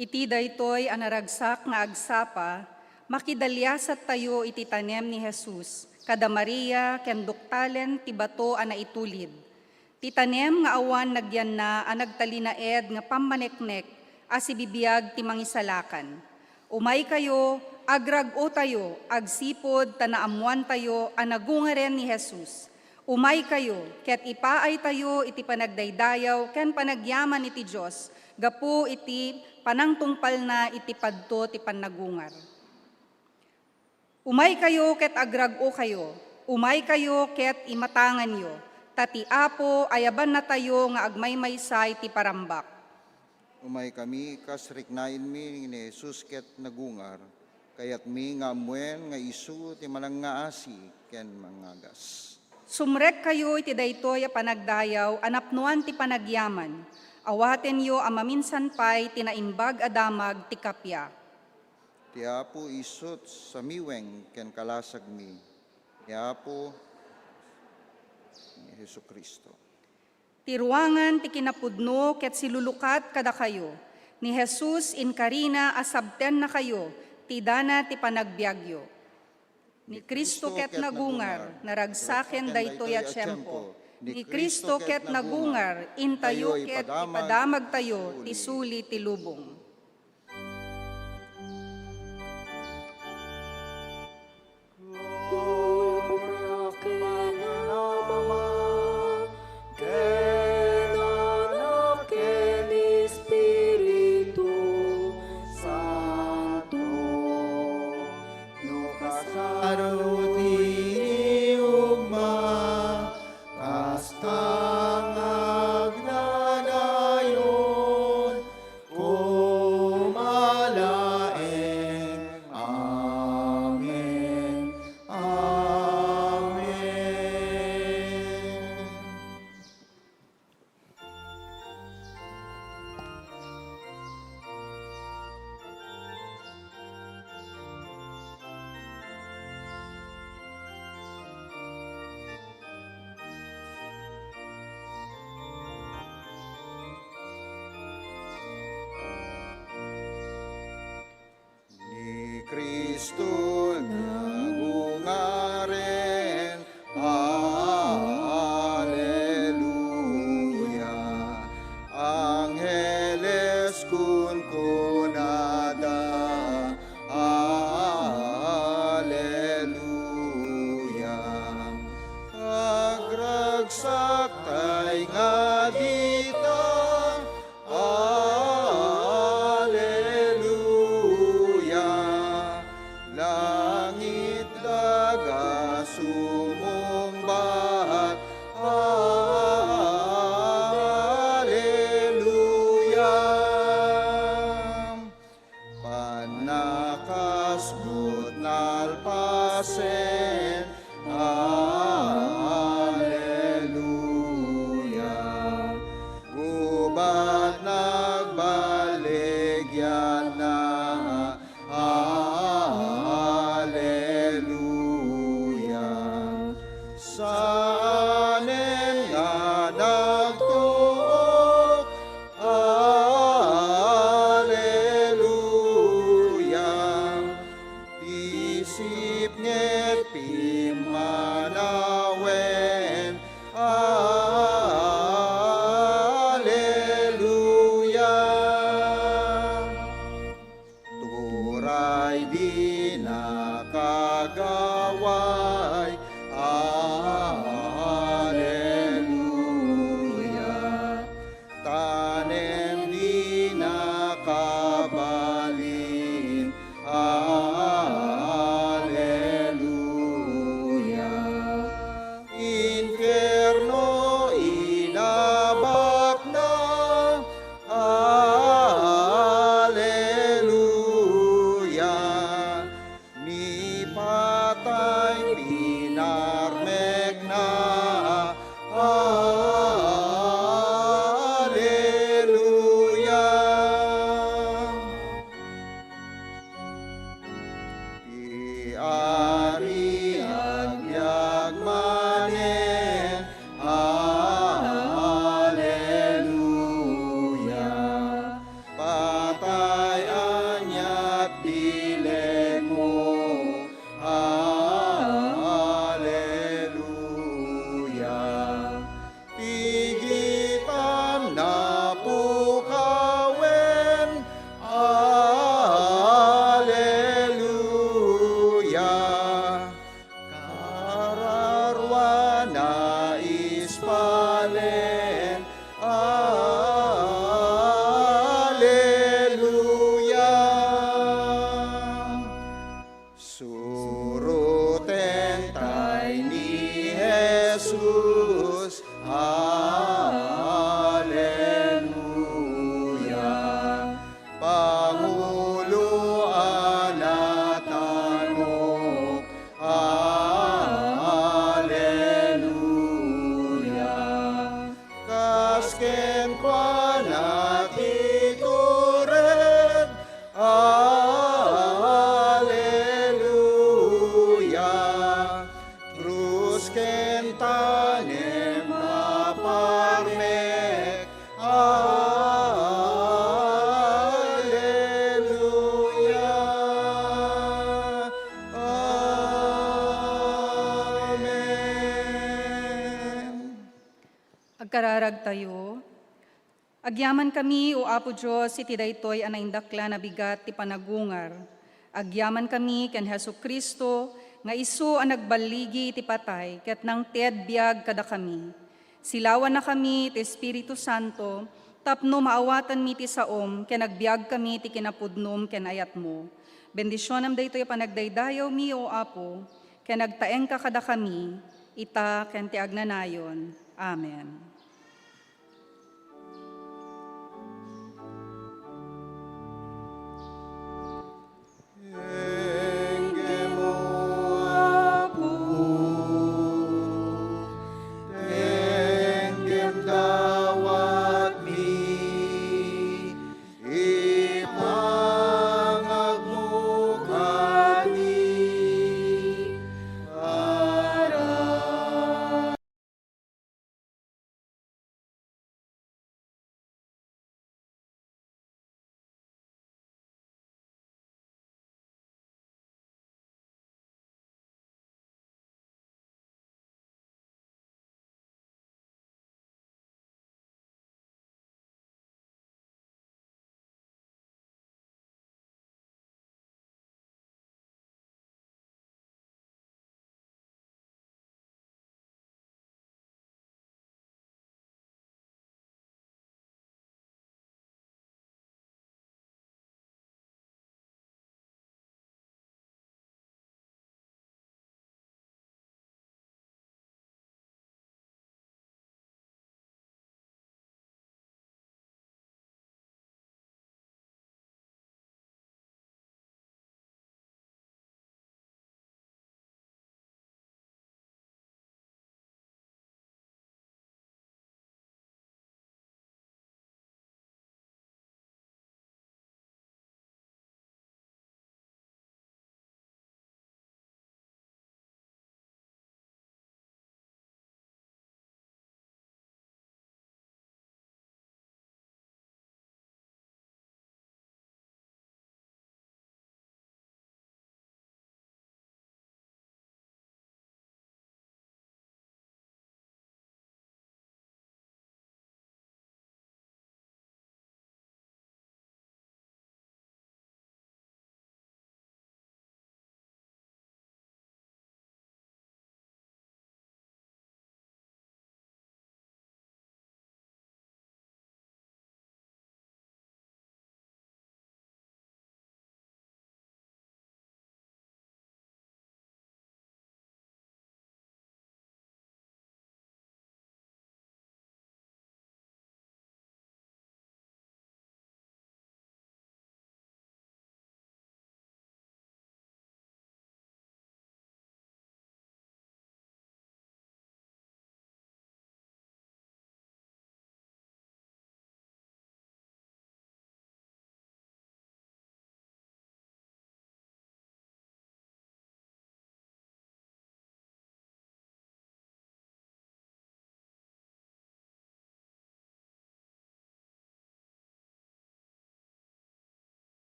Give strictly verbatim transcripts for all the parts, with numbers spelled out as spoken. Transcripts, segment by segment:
Iti daytoy a naragsak nga agsapa, makidaliasattayo iti tanem ni Jesus kada Maria ken duktalen ti bato a naitulid. Ti tanem nga awan nagyanna a nagtalinaed nga pammaneknek a sibibiag ti Mangisalakan. Umaykayo, agrag-otayo, agsipud ta naammoantayo a nagungaren ni Jesus. Umaykayo, ket ipaaytayo iti panagdaydayaw ken panagyaman iti Dios gapu iti panangtungpalna iti padto ti pannagungar. Umaykayo ket agrag-okayo, umaykayo ket imatanganyo, ta ti Apo ayabannatayo nga agmaymaysa iti parambak. Umaykami kas riknaenmi ni Jesus ket nagungar, kayatmi nga ammuen nga isu ti manangngaasi ken mangngagas. Sumrekkayo iti daytoy a panagdayaw a napnoan ti panagyaman. Awatenyo a maminsan pay ti naimbag a damag ti kappia. Ti Apo isut' samiweng ken kalasagmi. Ni Apo ni Jesu-Cristo. Ti ruangan ti kinapudno ket silulukat kadakayo. Ni Jesus inkarina a sabtennakayo ti dana ti panagbiagyo. Ni Cristo ket nagungar, naragsaken daytoy a tiempo. Ni Cristo ket nagungar, intayo ket ipadamagtayo ti suli ti lubong. Gloria ken Ama, ken Anak, ken Espiritu Santo. No kasano ti ugma, kasta nga agnanayon, koma laeng. Amen. Amen. Ni Cristo nagungaren. Alleluia. Angheles kunkunada. Alleluia. Agragsaktay nga dita. Alleluia. Langit daga sumungbat. Alleluia. Pannakasbut nalpasen. Alleluia. Gubat nagballigianna. Alleluia. Saanen nga nagtuok. Alleluia. Isip ket pimmanawen. Alleluia. Turay dina kagaway. Tanem a parmek. Alleluia. Amen. Agkararagtayo. Agyamankami, O Apo Dios, iti daytoy a naindaklan a bigat ti panagungar. Agyamankami ken Jesu-Cristo nga isu a nagballigi iti patay ket nangted biag kadakami. Silawannakami ti Espiritu Santo tapno maawatanmi ti saom ken agbiagkami ti kinapudnom ken ayatmo. Bendisionem daytoy a panagdaydayawmi, O Apo, ken agtaengka kadakami, ita ken ti agnanayon. Amen. Tenggem, O Apo, tenggem dawatmi, ipangagmo kami, ara.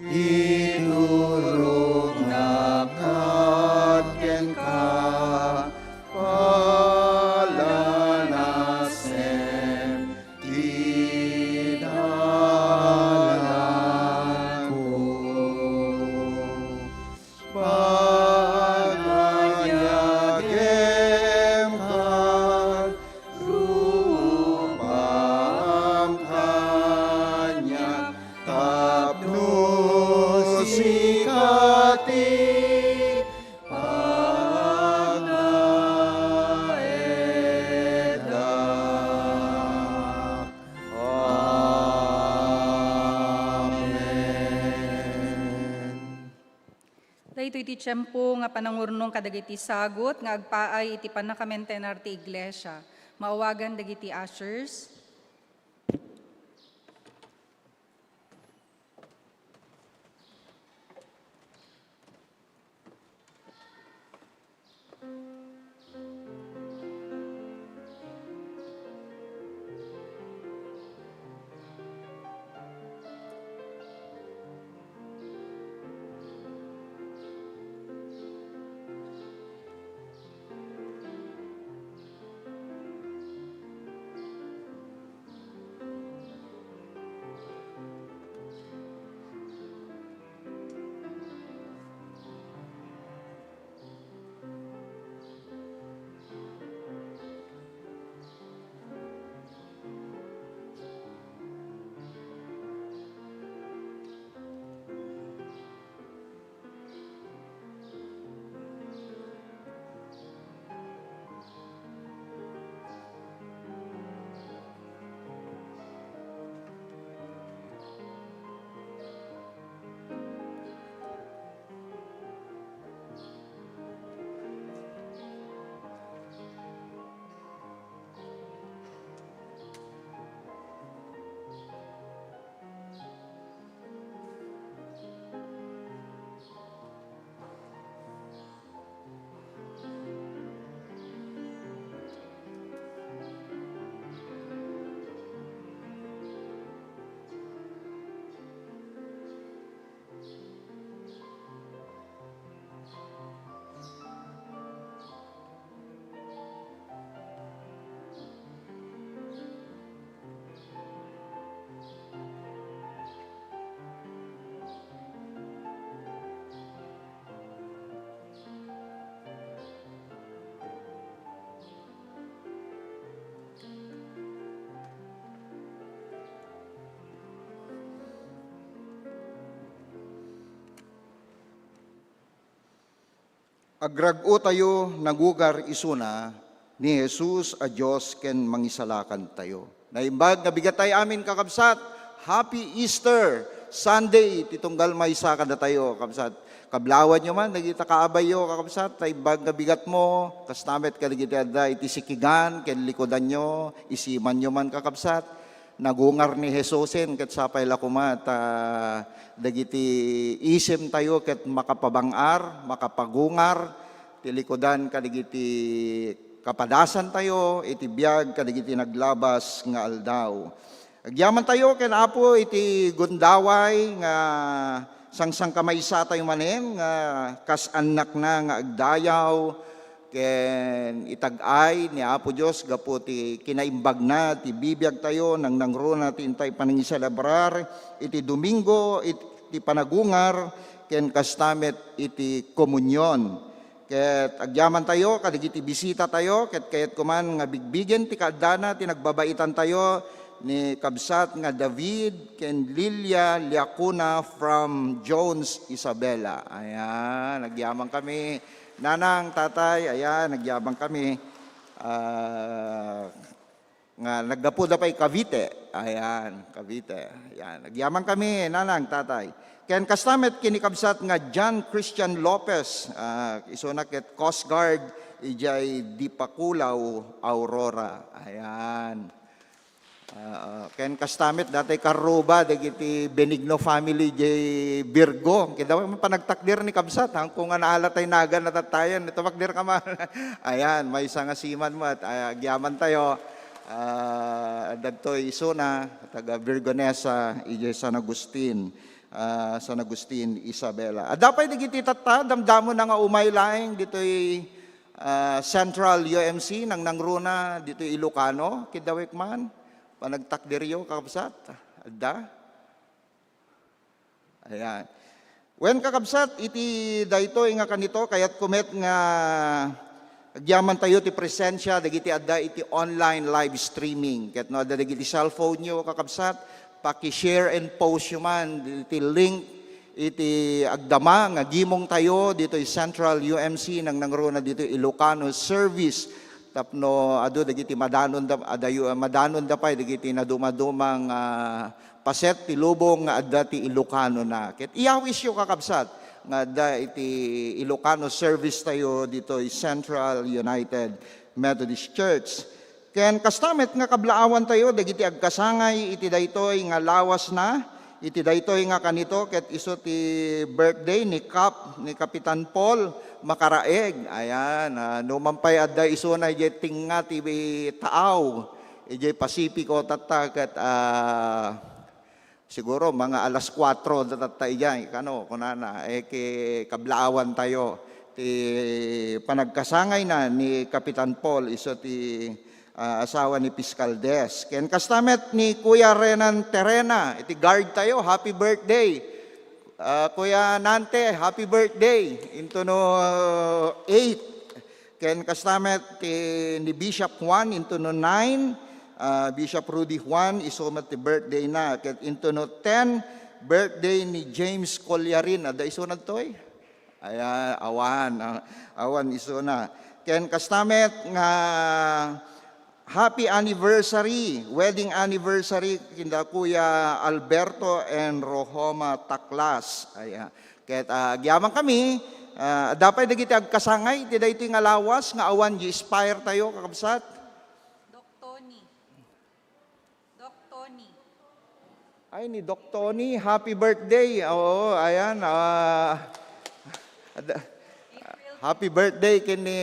Iturognak kenka, palanasem ti dalanko. Pagayagem kad rupam kaniak tapno sika ti pangaedak. Amen. Daytoy ti tiempo nga panangurnong kadagiti sagut nga agpaay iti pannakamentenar ti iglesia. Maawagan dagiti ushers. Agrag-otayo, nagungar isuna ni Jesus a Dios ken Mangisalakantayo. Naimbag nga bigat tay amin, kakabsat. Happy Easter Sunday ti tunggal maysa kadatayo, kakabsat. Kablawanyo man dagiti kaabayyo, kakabsat. Naimbag nga bigatmo, kasta met kadagiti adda iti sikigan ken likudanyo, isimanyo man, kakabsat. Nagungar ni Jesusen, ket sapay la koma ta dagiti isimtayo ket makapabang-ar, makapagungar ti likudan kadagiti kapadasantayo iti biag kadagiti naglabas nga aldaw. Agyamantayo ken Apo iti gundaway nga sangsangkamaysatayo manen nga kas annakna nga agdayaw, ken itag-ay ni Apo Dios gapu ti kinaimbagna ti bibiagtayo, nangnangruna ti intay panangiselebrar iti Domingo, iti panagungar, ken kasta met iti komunion. Ket agyamantayo kadagiti bisitatayo, ket kayatko man nga bigbigen ti kaaddana ti nagbabaitantayo ni kabsat nga David ken Lilia Liacuna from Jones, Isabela. Ayan, agyaman kami. Nanang, tatay, ayan, nagyabang kami, ah, nga naggapuda pay Cavite. Ayan, Cavite. Ayan, nagyaman kami, nanang, tatay. Ken kasta met ken ni kabsat nga John Christian Lopez, ah, isuna ket Coast Guard, idiay Dipakulaw, Aurora. Ayan. Ah, ken kasta met, datay karruba dagiti Benigno family jay Virgo. Kidaway man panagtakder ni kabsat, ha? Kung nga naalatay nagan natatayan, ito makder ka man. Ayan, maysa nga siman met. Ay, agyamantayo. Ah, dagtoy isuna, taga Virgonesa, idiay San Agustin. Ah, San Agustin, Isabela. Adda pay dagiti tatta, damdamon na nga umay laeng ditoy, ah, Central U M C, nangnangruna ditoy Ilocano, kidawek man. Panagtakderyo, kakabsat? Adda? Ayan. Wen, kakabsat, iti daytoy nga kanito, kayatko met nga agyamantayo ti presensia dagiti adda iti online live streaming. Ket no adda dagiti cellphone-yo, kakabsat, paki-share and post-yo man iti link iti agdama nga gimongtayo ditoy Central U M C, nangnangruna ditoy Ilocano service. Tapno adu dagiti madanonda, adayo, madanonda pay dagiti nadumaduma nga paset ti lubong nga adda ti Ilocanona. Ket iyawisyo, kakabsat, nga adda iti Ilocano service tayo ditoy Central United Methodist Church. Ken kasta met nga kablaawantayo dagiti agkasangay iti daytoy nga lawasna, iti daytoy nga kanito, ket isu ti birthday ni Kap, ni Kapitan Paul Makaraeg. Ayan, ah, numan pay adda isuna idiay tengnga ti taaw, idiay Pacifico tatta, ket, ah, siguro mga alas kuatro da tatta idiay, kano, kunana, eh, ki-, kablaawantayo ti panagkasangayna ni Kapitan Paul, isu ti, ah, asawa ni Fiscal Des. Ken kasta met ni Kuya Renan Terena, iti guard tayo, happy birthday. Ah, Kuya Nante, happy birthday. Into no eight. Ken kasta met ti, ni Bishop Juan, into no nine, ah, Bishop Rudy Juan, isu met ti birthday na. Ket into no ten, birthday ni James Collarin. Adda isu na toy? Ayan, awan, ah, awan isuna. Ken kasta met nga happy anniversary, wedding anniversary kinda Kuya Alberto and Rohoma Taklas. Ayan. Ket, ah, agyaman kami, ah, adda pay dagiti agkasangay iti daytoy nga lawas nga awan di expire tayo, kakabsat. Doc Tony. Doc Tony. Ay, ni Doc Tony, happy birthday. Oo, ayan, ah, ad-, happy birthday ken ni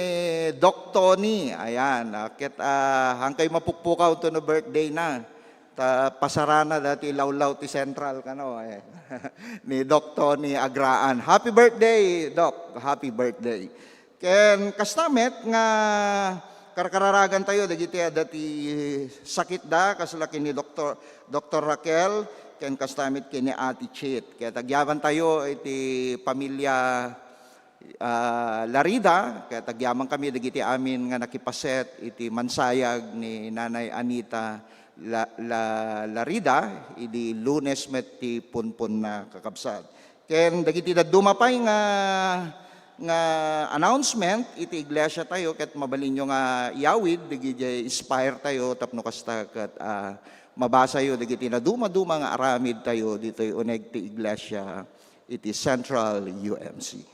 Doc Tony. Ayan, ah, ket, ah, hangkay mapukpukaw to no birthday na. Ta pasarana dati lawlaw ti Central kano, eh. Ni Doc Tony Agraan. Happy birthday, Doc. Happy birthday. Ken kasta met nga karkararagantayo dagiti adda ti sakitda, kasla ken ni Doktor, Doktor Raquel, ken kasta met ken ni Ate Chit. Ket agyamantayo iti pamilia, ah, Larida, ket agyaman kami dagiti amin nga nakipaset iti mansayag ni Nanay Anita La-, La-, Larida, idi Lunes met ti punpunna, kakabsat. Ken dagiti dadduma pay nga nga announcement iti iglesia tayo, ket mabalinyo nga iyawid dagiti inspire tayo tapno kasta ket, ah, mabasayo dagiti nadumaduma nga aramid tayo ditoy uneg ti iglesia iti Central U M C.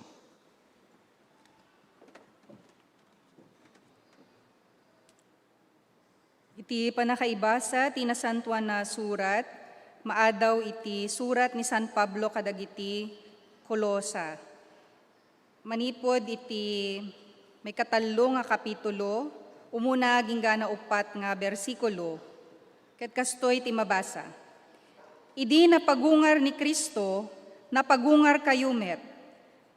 Iti pannakaibasa ti Nasantoan a Surat, maadaw iti surat ni San Pablo kadagiti Colosa. Manipud iti maikatallo nga kapitulo, umuna agingga na uppat nga bersikulo, ket kastoy ti mabasa, "Idi napagungar ni Cristo, napagungarkayo met.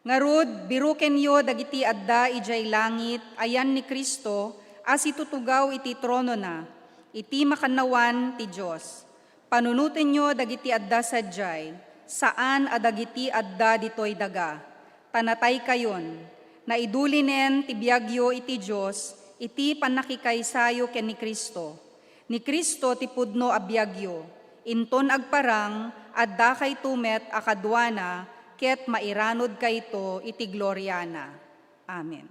Ngarud, birukenyo dagiti adda idiay langit a yan ni Cristo a situtugaw iti tronona, iti makannawan ti Dios. Panunotenyo dagiti adda sadiay, saan a dagiti adda ditoy daga, ta nataykayon. Naidulinen ti biagyo iti Dios iti pannakikaysayo ken ni Cristo. Ni Cristo ti pudno a biagyo. Inton agparang, addakayto met a kaduana, ket mairanudkayto iti gloriana." Amen.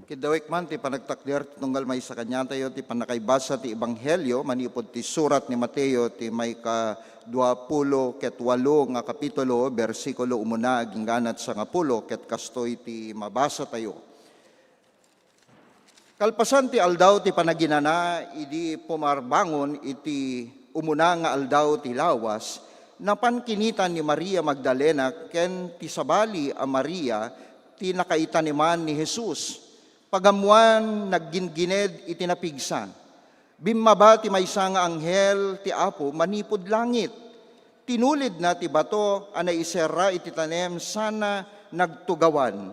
Kiddawek man ti panagtakder ti tunggal maysa kaniatayo ti pannakaibasa ti Ebanghelio manipud ti surat ni Mateo ti maikaduapulo ket walo nga kapitulo, bersikulo umuna agingga na sangapulo, ket kastoy ti mabasatayo. Kalpasan ti Aldaw ti Panaginana, idi pumarbangon iti umuna nga aldaw ti lawas, napan kinita ni Maria Magdalena ken ti sabali a Maria ti nakaitaneman ni Jesus. Pagammoan, nagginggined iti napigsa. Bimmaba ti maysa nga anghel ti Apo manipud langit. Tinulidna ti bato a naiserra iti tanem sana nagtugawan.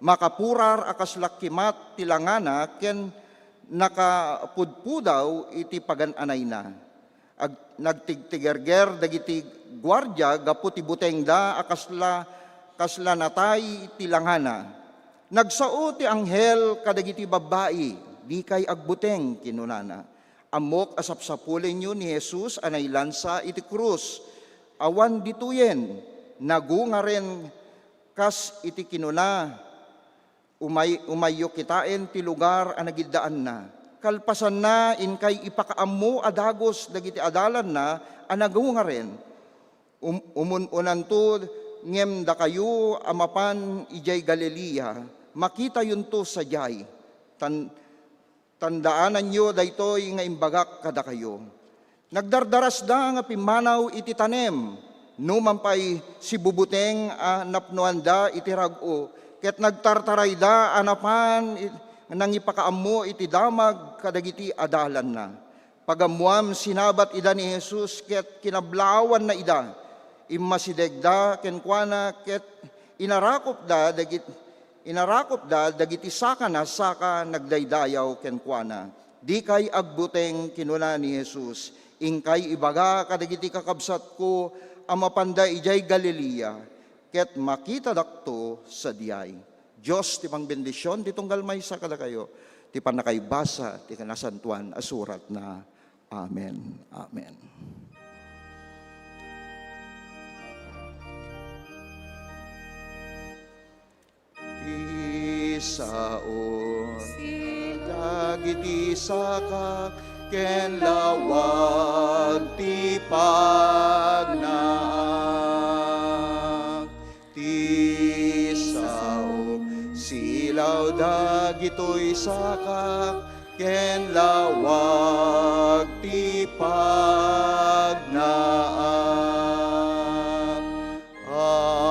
Makapurar a kasla kimat ti langana ken nakapudpudaw iti pagan-anayna. Ag-, nagtigtigerger dagiti guardia gapu ti butengda a kasla, kasla natay ti langana. Nagsao ti anghel kadagiti babbai, "Dikay agbuteng," kinunana. "Ammok a sapsapulenyo ni Jesus a nailansa iti krus. Awan ditoyen. Nagungaren kas iti kinuna. Umay-, umayyo kitaen ti lugar a nagiddaanna. Kalpasanna, inkay ipakaammo a dagus dagiti adalanna a nagungaren. Um-, umun-unanto ngem dakayo a mapan idiay Galilea, makitayonto sadiay. Tan-, tandaananyo daytoy nga imbagak kadakayo." Nagdardarasda nga pimmanaw iti tanem. Numan pay, sibubuteng a napnoanda iti rag-o, ket nagtartarayda a napan i-, nangipakaammo iti damag kadagiti adalanna. Pagammoan, sinabat ida ni Jesus ket kinablaawanna ida. Immasidegda kenkuana ket inarakupda dagit-, inarakupda dagiti sakana saka nagdaydayaw kenkuana. "Dikay agbuteng," kinuna ni Jesus. "Inkay ibaga kadagiti kakabsatko a mapanda idiay Galilea, ket makitadakto sadiay." Dios ti pangbendision ti tunggal maysa kadakayo, ti pannakaibasa ti Nasantoan a Suratna. Amen. Amen. Ti sao dagiti sakak ken lawag ti pagnaak. Ti sao, silaw dagitoy sakak ken lawag ti pagnaak. Amen.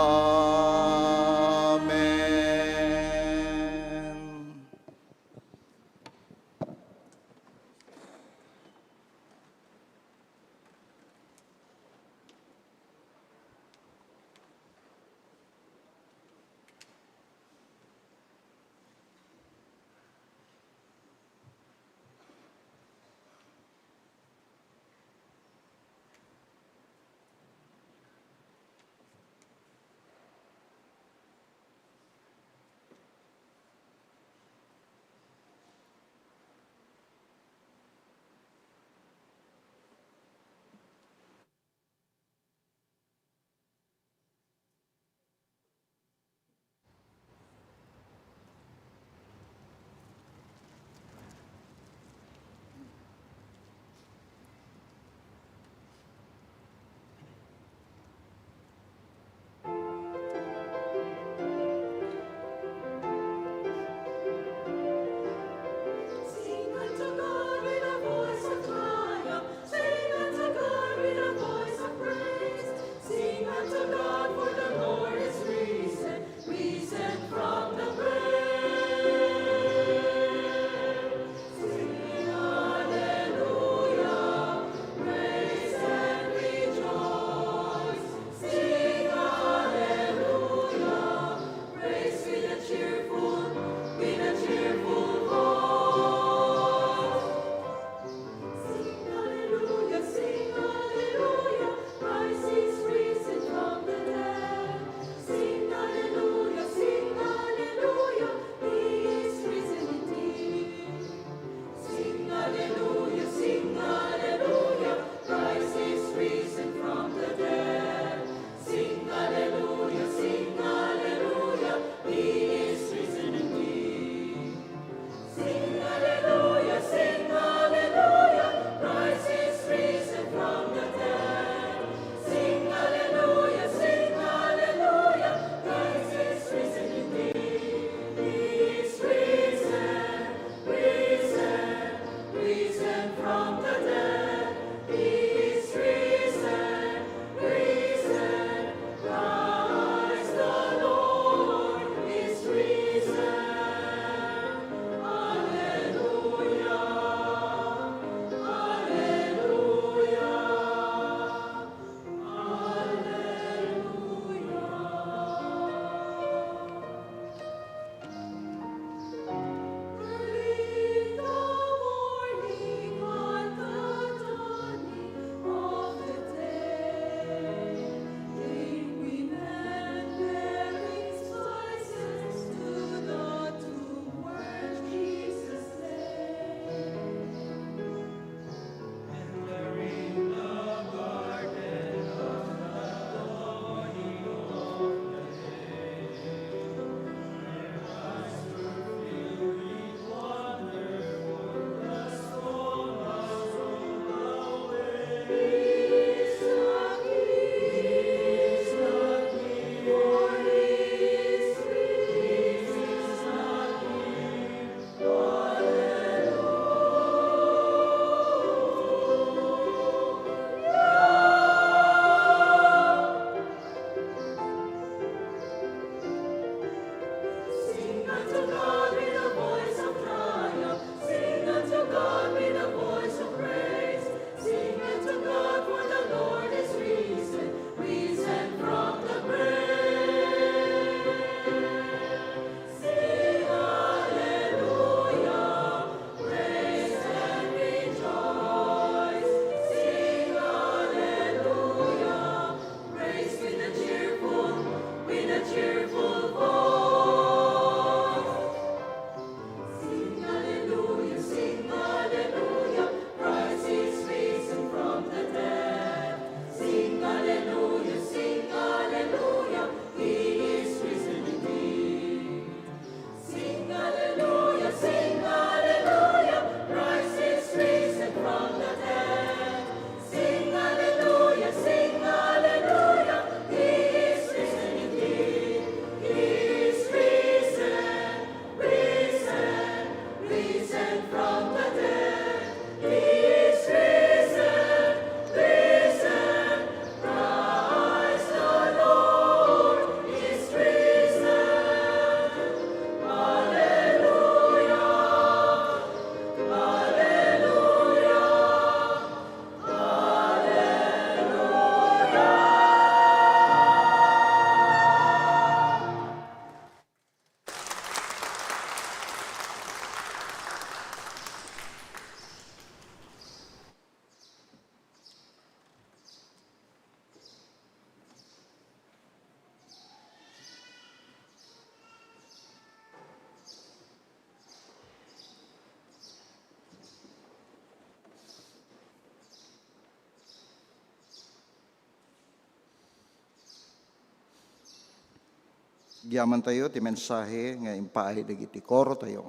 Agyamantayo ti mensahe nga impaay dagiti korotayo.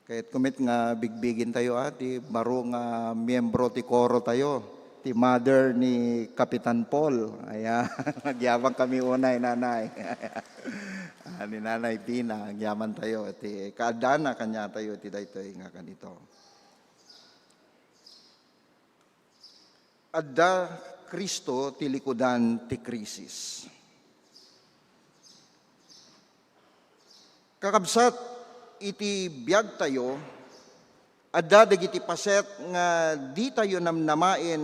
Kayatko met nga bigbigentayo, a, ti baro nga miembro ti korotayo, ti mother ni Kapitan Paul. Ayan, agyaman kami unay, nanay. Ah, ni Nanay Pina, agyamantayo. Ti kaaddaanna kaniatayo ti daytoy nga kanito. Adda Cristo ti likudan ti krisis. Kakabsat, iti biagtayo, adda dagiti paset nga ditayo namnamaen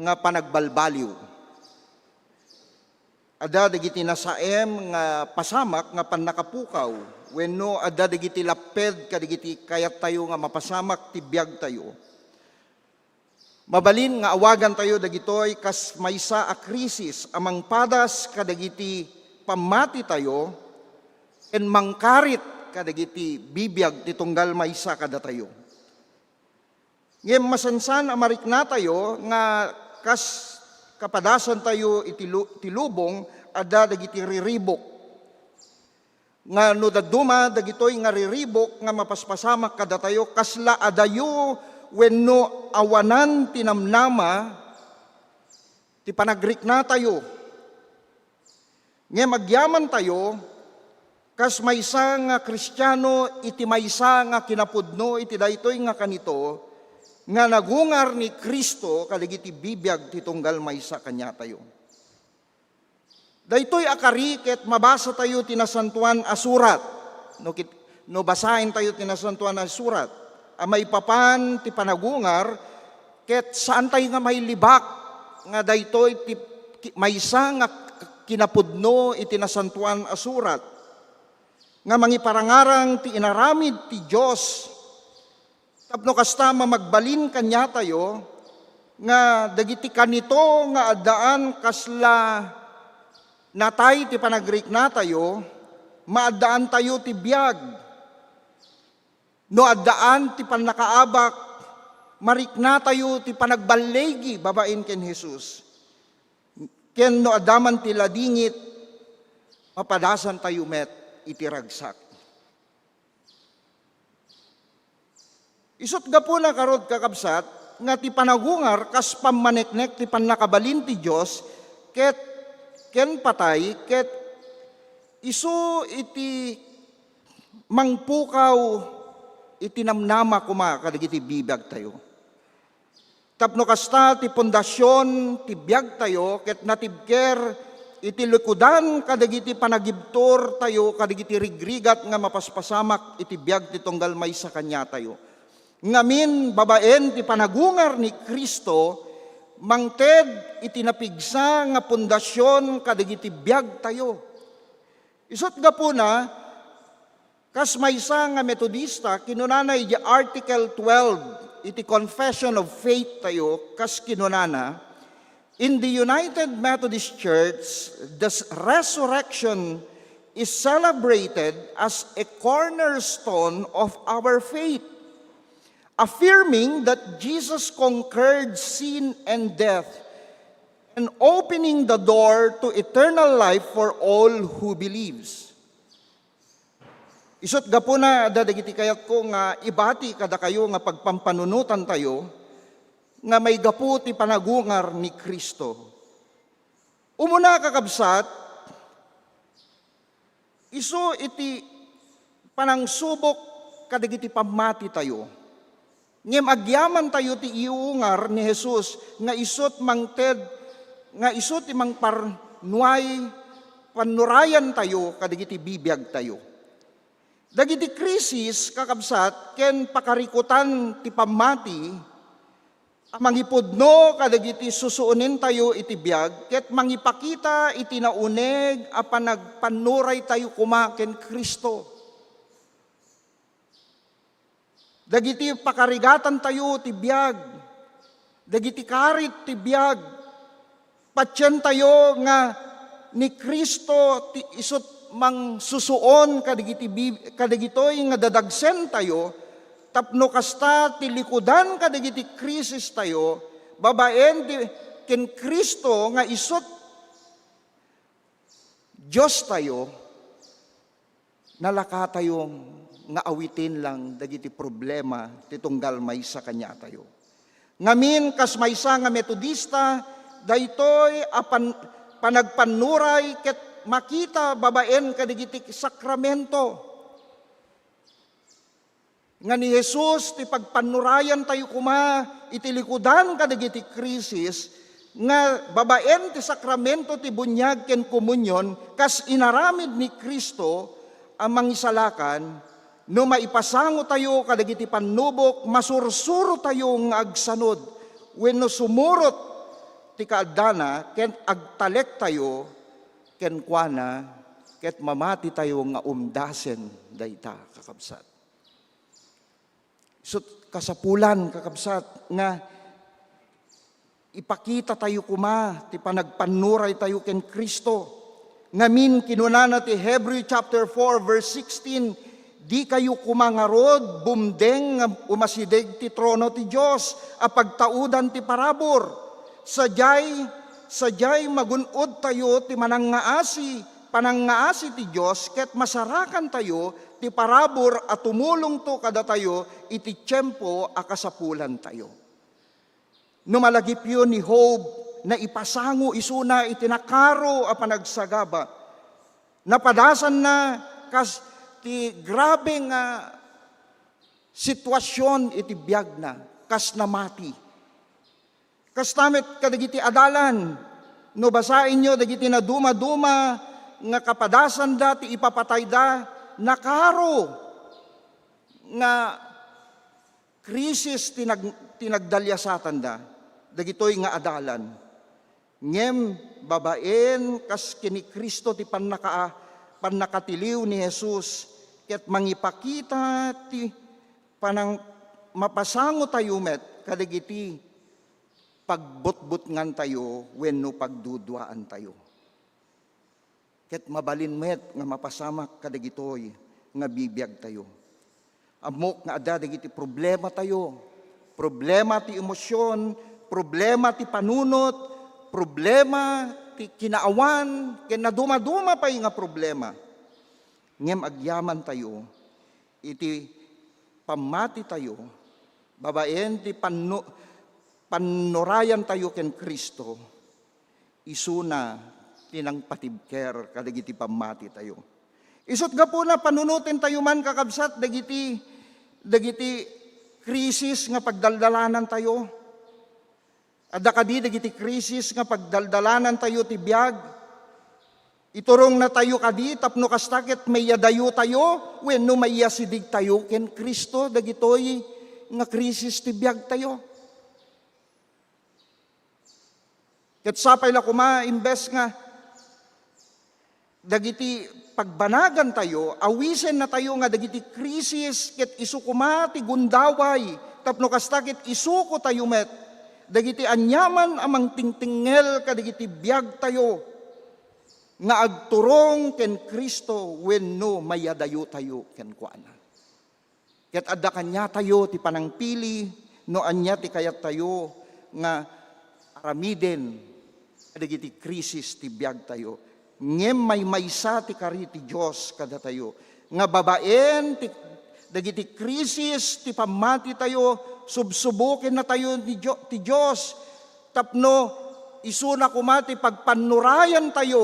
nga panagbalbaliw. Adda dagiti nasaem nga pasamak nga pannakapukaw, wenno adda dagiti lapped kadagiti kayattayo nga mapasamak ti biagtayo. Mabalin nga awagantayo dagitoy kas maysa a krisis a mangpadas kadagiti pammatitayo ken mangkarit kadagiti bibiag ti tunggal maysa kadatayo. Ngem masansan a mariknatayo nga kas kapadasantayo iti lu-, ti lubong, adda dagiti riribuk. Nga no dadduma dagitoy nga riribuk nga mapaspasamak kadatayo, kasla adayo wenno awanan ti namnama ti panagriknatayo. Ngem agyamantayo, kas maysa nga Kristiano iti maysa nga kinapudno iti daytoy nga kanito, nga nagungar ni Cristo kadagiti bibiag ti tunggal maysa kaniatayo. Daytoy a kari ket mabasatayo ti Nasantoan a Surat. No kit-, no basaentayo ti Nasantoan a Surat, a maipapan ti panagungar, ket saantayo nga mailibak nga daytoy ti ki-, maysa nga k-, kinapudno iti Nasantoan a Surat, nga mangiparangarang ti inaramid ti Dios. Tapno kasta, mamagbalin kaniatayo nga dagiti kanito nga addaan kasla natay ti panagriknatayo, maaddaantayo ti biag. No addaan ti pannakaabak, mariknatayo ti panagballigi babaen ken Jesus. Ken no adda man ti ladingit, mapadasantayo met iti ragsak. Isut' gapuna, karud, kakabsat, nga ti panagungar kas pammaneknek ti pannakabalin ti Dios ket ken patay, ket isu iti mangpukaw iti namnama koma kadagiti bibiagtayo. Tapno kasta, ti pundasion ti biagtayo ket natibker iti likudan kadagiti panagibturtayo kadagiti rigrigat nga mapaspasamak iti biag ti tunggal maysa kaniatayo. Ngamin, babaen ti panagungar ni Cristo, mangted iti napigsa nga pundasion kadagiti biagtayo. Isut' gapuna, kas maysa nga Metodista, kinunana iti Article twelve iti Confession of Faith tayo, kas kinunana, "In the United Methodist Church, the s-, resurrection is celebrated as a cornerstone of our faith, affirming that Jesus conquered sin and death and opening the door to eternal life for all who believes." Isut' gapuna, adda dagiti kayatko nga ibati kadakayo nga pagpampanunotantayo nga maigapu ti panagungar ni Cristo. Umuna, kakabsat, isu iti panangsubok kadagiti pammatitayo. Ngem agyamantayo ti iungar ni Jesus nga isut' mangted, nga isu ti mangparnuay pannurayantayo kadagiti bibiagtayo. Dagiti krisis, kakabsat, ken pakarikutan ti pammati a mangipudno kadagiti susuonentayo iti biag ket mangipakita iti nauneg a panagpannuraytayo koma ken Cristo. Dagiti pakarigatantayo ti biag, dagiti karit ti biag, patientayo nga ni Cristo ti isut' mangsusuon kadagiti bi-, kadagitoy nga dadagsentayo, tapno kasta ti likudan kadagiti krisistayo, babaen ti ken Cristo nga isut' Diostayo, nalakatayo nga awiten lang dagiti problema ti tunggal maysa kaniatayo. Ngamin, kas maysa nga Metodista, daytoy a pan-, panagpannuray ket makita babaen kadagiti sakramento nga ni Jesus ti pagpannurayantayo koma iti likudan kadagiti krisis nga babaen ti sakramento ti buniag ken komunion kas inaramid ni Cristo a Mangisalakan. No maipasangotayo kadagiti pannubok, masursurotayo nga agsanod wenno sumurot ti kaaddana ken agtalektayo kenkuana ket mamatitayo nga umdasen dayta, kakabsat. Isut' kasapulan, kakabsat, nga ipakitatayo koma ti panagpannuraytayo ken Cristo. Ngamin, kinunana ti Hebrew chapter four, verse sixteen, "Dikayo koma ngarud bumdeng nga umasideg ti trono ti Dios a pagtaudan ti parabur. Sadiay, sadiay magun-odtayo ti manangngaasi, panangngaasi ti Dios, ket masarakantayo ti parabur a tumulongto kadatayo iti tiempo a kasapulantayo." No malagipyo ni Job, naipasango isuna iti nakaro a panagsagaba. Napadasanna kas ti grabe nga situasion iti biagna, kas namati. Kasta met kadagiti adalan, no basaenyo dagiti nadumaduma nga kapadasanda ti ipapatayda, nakaro nga krisis ti nag-, ti nagdaliasatanda dagitoy nga adalan. Ngem babaen kas ken ni Cristo ti pannaka-, pannakatiliw ni Jesus, ket mangipakita ti panang-, mapasangotayo met kadagiti pagbutbutngantayo wenno pagduduaantayo. Ket mabalin met nga mapasamak kadagitoy nga bibiagtayo. Ammok nga adda dagiti problematayo, problema ti emosion, problema ti panunot, problema ti kinaawan, ken nadumaduma pay nga problema. Ngem agyamantayo iti pammatitayo babaen ti pannu-, pannurayantayo ken Cristo, isuna ti nangpatibker kadagiti pammatitayo. Isut' gapuna, panunotentayo man, kakabsat, dagiti, dagiti krisis nga pagdaldalanantayo. Adda kadi dagiti krisis nga pagdaldalanantayo ti biag? Iturongnatayo kadi tapno kasta ket maiyadayotayo wenno maiyasidigtayo ken Cristo dagitoy nga krisis ti biagtayo? Ket sapay la koma, imbes nga dagiti pagbanagantayo, awisennatayo nga dagiti krisis ket isu koma ti gundaway, tapno kasta ket isukotayo met dagiti aniaman a mangtingtingngel kadagiti biagtayo nga agturong ken Cristo wenno mayadayotayo kenkuana. Ket adda kaniatayo ti panangpili no ania ti kayattayo nga aramiden kadagiti krisis ti biagtayo. Ngem maymaysa ti kari ti Dios kadatayo, nga babaen ti, dagiti krisis ti pammatitayo, subsubokennatayo ni Dio-, ti Dios tapno isuna koma ti pagpannurayantayo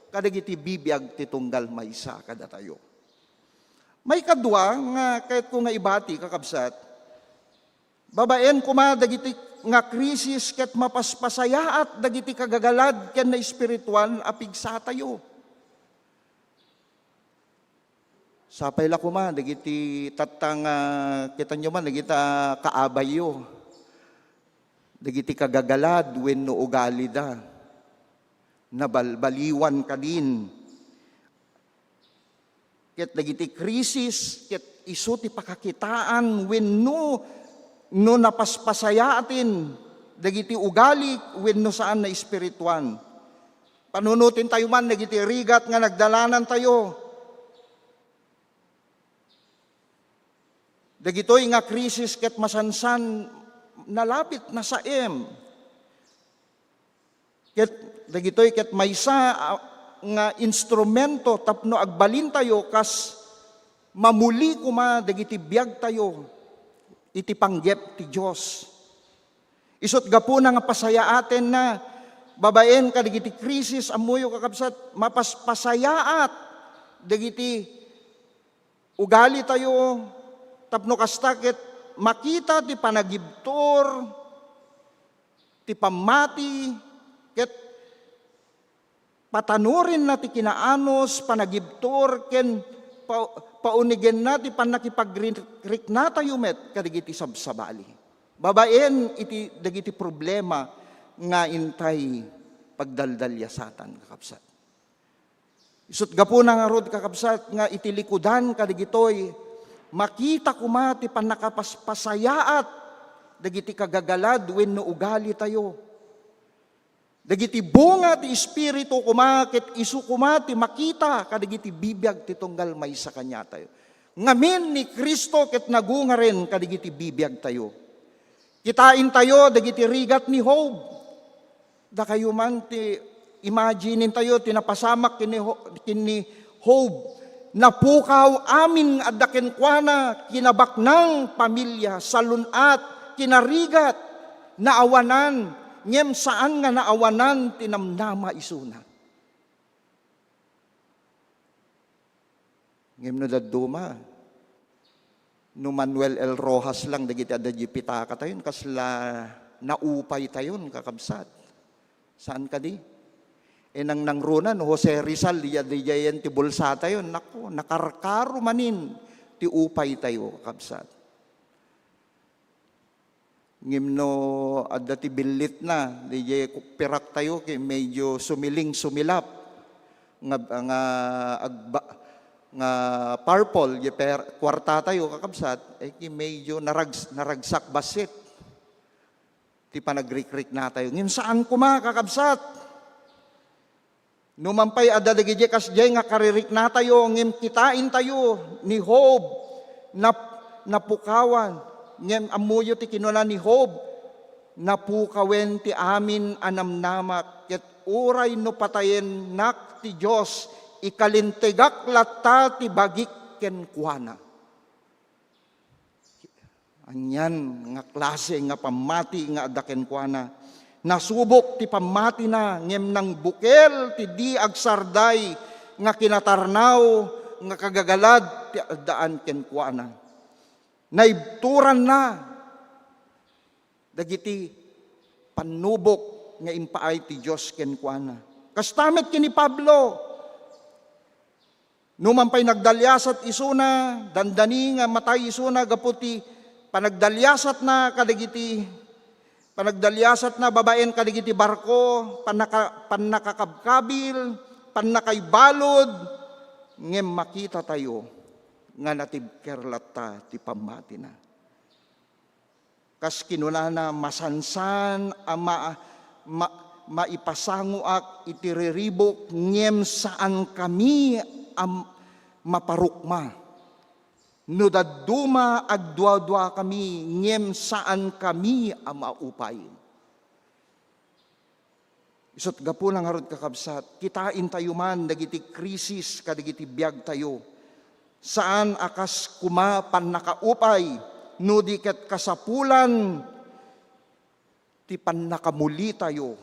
kadagiti bibiag ti tunggal maysa kadatayo. Maikadua nga kayatko nga ibati, kakabsat, babaen koma dagiti nga krisis ket mapaspasayaat dagiti kagagalad ken naespirituan a pigsatayo. Sapay la koma dagiti tatta nga, kitanyo man, dagita kaabayyo, dagiti kagagalad wenno ugalida. Nabalbaliwan kadin. Ket dagiti krisis ket isu ti pakakitaan wenno no napaspasayaaten dagiti ugali wenno saan nga espirituan. Panunotentayo man dagiti rigat nga nagdalanantayo. Dagitoy nga krisis ket masansan, nalabit, nasaem. Ket dagitoy ket maysa a, nga instrumento tapno agbalintayo kas mamuli koma dagiti biagtayo iti panggep ti Dios. Isut' gapuna nga pasayaatenna babaen kadagiti krisis, ammoyo, kakabsat, mapaspasayaat dagiti ugalitayo tapno kasta ket makita ti panagibtur, ti pammati, ket patanorenna ti kinaanus, panagibtur, ken pa-, paunigenna ti pannakipagriknatayo met kadagiti sabsabali. Babaen iti dagiti problema nga intay pagdaldaliasatan, kakabsat. Isut' gapuna ngarud, kakabsat, nga iti likudan kadagitoy, makita koma ti pannakapaspasayaat dagiti kagagalad wenno ugalitayo. Dagiti bunga ti Espiritu koma ket isu koma ti makita kadagiti bibiag ti tunggal maysa kaniatayo. Ngamin ni Cristo ket nagungaren kadagiti bibiagtayo. Kitaentayo dagiti rigat ni Job. Dakayo man ti imaginentayo ti napasamak ken ni Ho-, ken ni Job. Napukaw amin nga adda kenkuana, kinabaknang, pamilia, salun-at, kinarigat, naawanan, ngem saan nga naawanan ti namnama isuna. Ngem no dadduma, no Manuel L. Roxas lang dagiti adda diay pitakatayon, kasla naupaytayon, kakabsat. Saan kadi? E, nang, nangruna, no Jose Rizal, diay, diay ti bulsatayon. Naku, nakarkaro manin ti upaytayo, kakabsat. Ngem no adda ti billitna, diay piraktayo ket medyo sumiling, sumilap. Nga, nga agba-, nga purple, diay per-, kuartatayo, kakabsat, e, ket medyo narags-, naragsak bassit ti panagrikriknatayo. Ngem saan koma, kakabsat. No man pay adda dagidiay kasdiay nga kaririknatayo, ngem kitaentayo ni Job, nap-, napukawan. Ngem ammoyo ti kinuna ni Job, "Napukawen ti amin a namnamak, ket uray no patayennak ti Dios, ikalintegak latta ti bagik kenkuana." Anian nga klase nga pammati nga adda kenkuana? Nasubok ti pammatina, ngem nangbukel ti di agsarday nga kinatarnaw nga kagagalad ti addaan kenkuana. Naibturanna dagiti pannubok nga impaay ti Dios kenkuana. Kasta met ken ni Pablo, no man pay nagdaliasat isuna, dandani nga matay isuna gapu ti panagdaliasatna kadagiti, panagdaliasatna babaen kadagiti barko, pannaka-, pannakakabkabil, pannakaibalud, ngem makitatayo nga natibker latta ti pammatina. Kas kinunana, "Masansan a ma-, ma-, maipasangoak iti riribuk, ngem saankami a m-, maparukma. No dadduma, agduaduakami, ngem saankami a maupay." Isut' gapuna ngarud, kakabsat, kitaentayo man dagiti krisis kadagiti biagtayo. Saan a kas koma pannakaupay, no di ket kasapulan ti pannakamulitayo.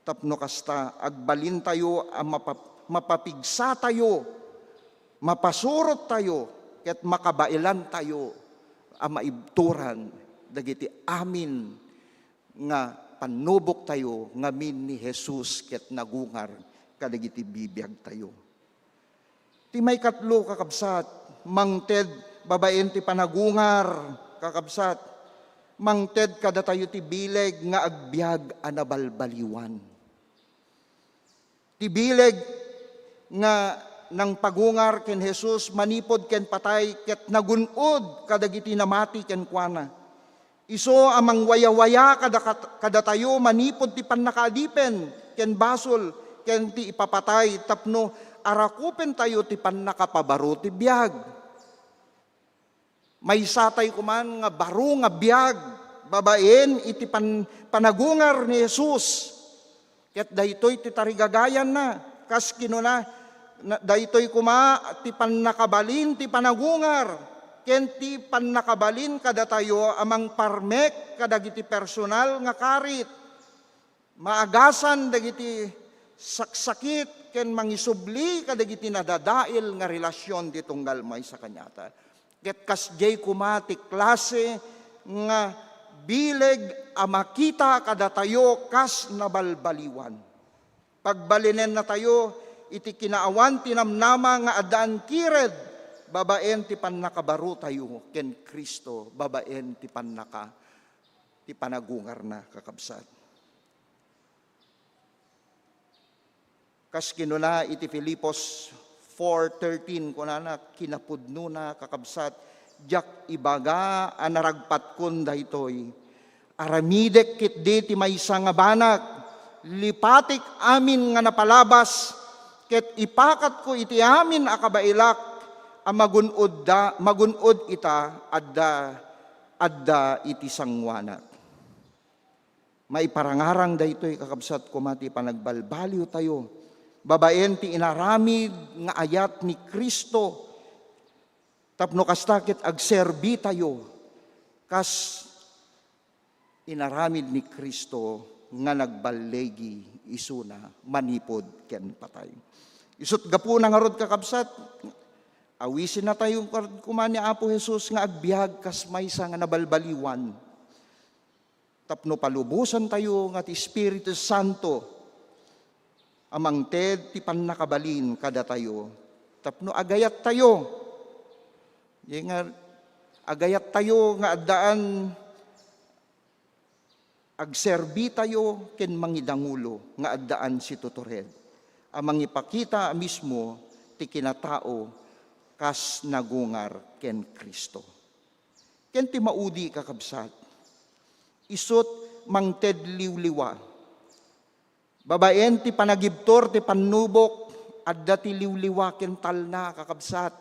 Tapno kasta, agbalintayo a mapa-, mapapigsatayo, mapasurottayo, ket makabaelantayo a maibturan dagiti amin nga pannuboktayo ngamin ni Jesus ket nagungar kadagiti bibiagtayo. Ti maikatlo, kakabsat, mangted babaen ti panagungar, kakabsat, mangted kadatayo ti bileg nga agbiag a nabalbaliwan. Ti bileg nga nangpagungar ken Jesus manipud ken patay ket nagun-od kadagiti namati kenkuana. Isu a mangwayawaya kada-, kadatayo manipud ti pannakaadipen ken basol ken ti ipapatay tapno arakupentayo ti pannakapabaro ti biag. Maysatay koman nga baro nga biag babaen iti pan-, panagungar ni Jesus. Ket daytoy ti tarigagayanna. Kas kinuna, na, daytoy koma ti pannakabalin ti panagungar ken ti pannakabalin kadatayo a mangparmek kadagiti personal nga karit, maagasan dagiti saksakit ken mangisubli kadagiti nadadael nga relasyon ti tunggal maysa kaniata. Ket kasdiay koma ti klase nga bileg a makita kadatayo kas nabalbaliwan. Pagbalinennatayo iti kinaawan ti namnama nga addaan kired babaen ti pannakabarotayo ken Cristo babaen ti pannaka-, ti panagungarna, kakabsat. Kas kinuna iti Filipos four thirteen, kunana, kinapudnona, kakabsat, diak ibaga a naragpatkon daytoy. Aramidek ketdi ti maysa nga banag, lipatek amin nga napalabas, ket ipakatko iti amin a kabaelak a magun-odda, magun-od ita adda, adda iti sangoanak. Maiparangarang daytoy, kakabsat, koma ti panagbalbaliwtayo babaen ti inaramid nga ayat ni Cristo, tapno kasta ket agserbitayo kas inaramid ni Cristo nga nagballigi isuna manipud ken patay. Isut' gapuna ngarud, kakabsat, awisennatayo ngarud koma ni Apo Jesus nga agbiag kas maysa nga nabalbaliwan tapno palubosantayo nga ti Espiritu Santo a mangted ti pannakabalin kadatayo tapno agayattayo. Di nga agayattayo nga addaan agserbitayo ken mangidangulo nga addaan situtured a mangipakita a mismo ti kinatao kas nagungar ken Cristo. Ken ti maudi, kakabsat, isut' mangted liwliwa. Babaen ti panagibtur ti pannubok, adda ti liwliwa ken talna, kakabsat.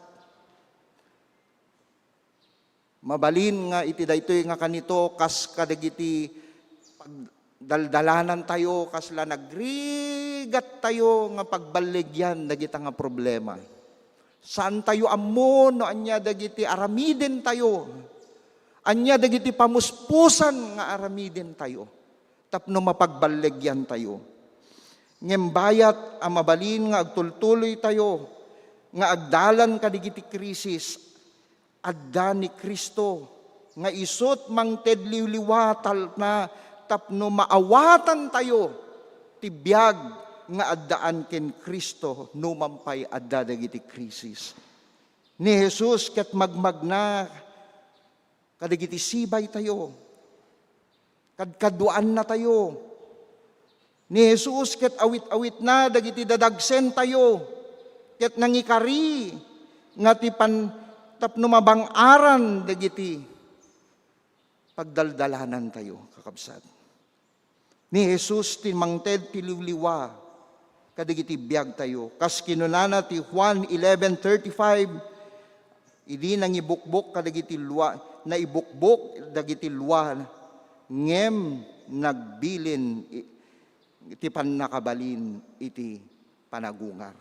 Mabalin nga iti daytoy nga kanito, kas kadagiti pagdaldalanantayo, kasla nagrigattayo nga pagballigyan dagita nga problema. Saantayo ammo no ania dagiti aramidentayo, ania dagiti pamuspusan nga aramidentayo tapno mapagballigyantayo. Ngem bayat a mabalin nga agtultuloytayo nga agdalan kadagiti krisis, adda ni Cristo nga isut' mangted liwliwa talna tapno maawatantayo ti biag nga addaan ken Cristo numan pay adda dagiti krisis. Ni Jesus ket magmagna kadagiti sibaytayo, kadkaduaannatayo. Ni Jesus ket awit-awitna dagiti dadagsentayo, ket nangikari nga ti pan-, tapno mabang-aran dagiti pagdaldalanantayo, kakabsat. Ni Jesus ti mangted ti liwliwa kadagiti biagtayo. Kas kinunana ti Juan eleven thirty-five, idi nangibukbok kadagiti lua-, naibukbok dagiti lua, ngem nagbilin i-, ti pannakabalin iti panagungar.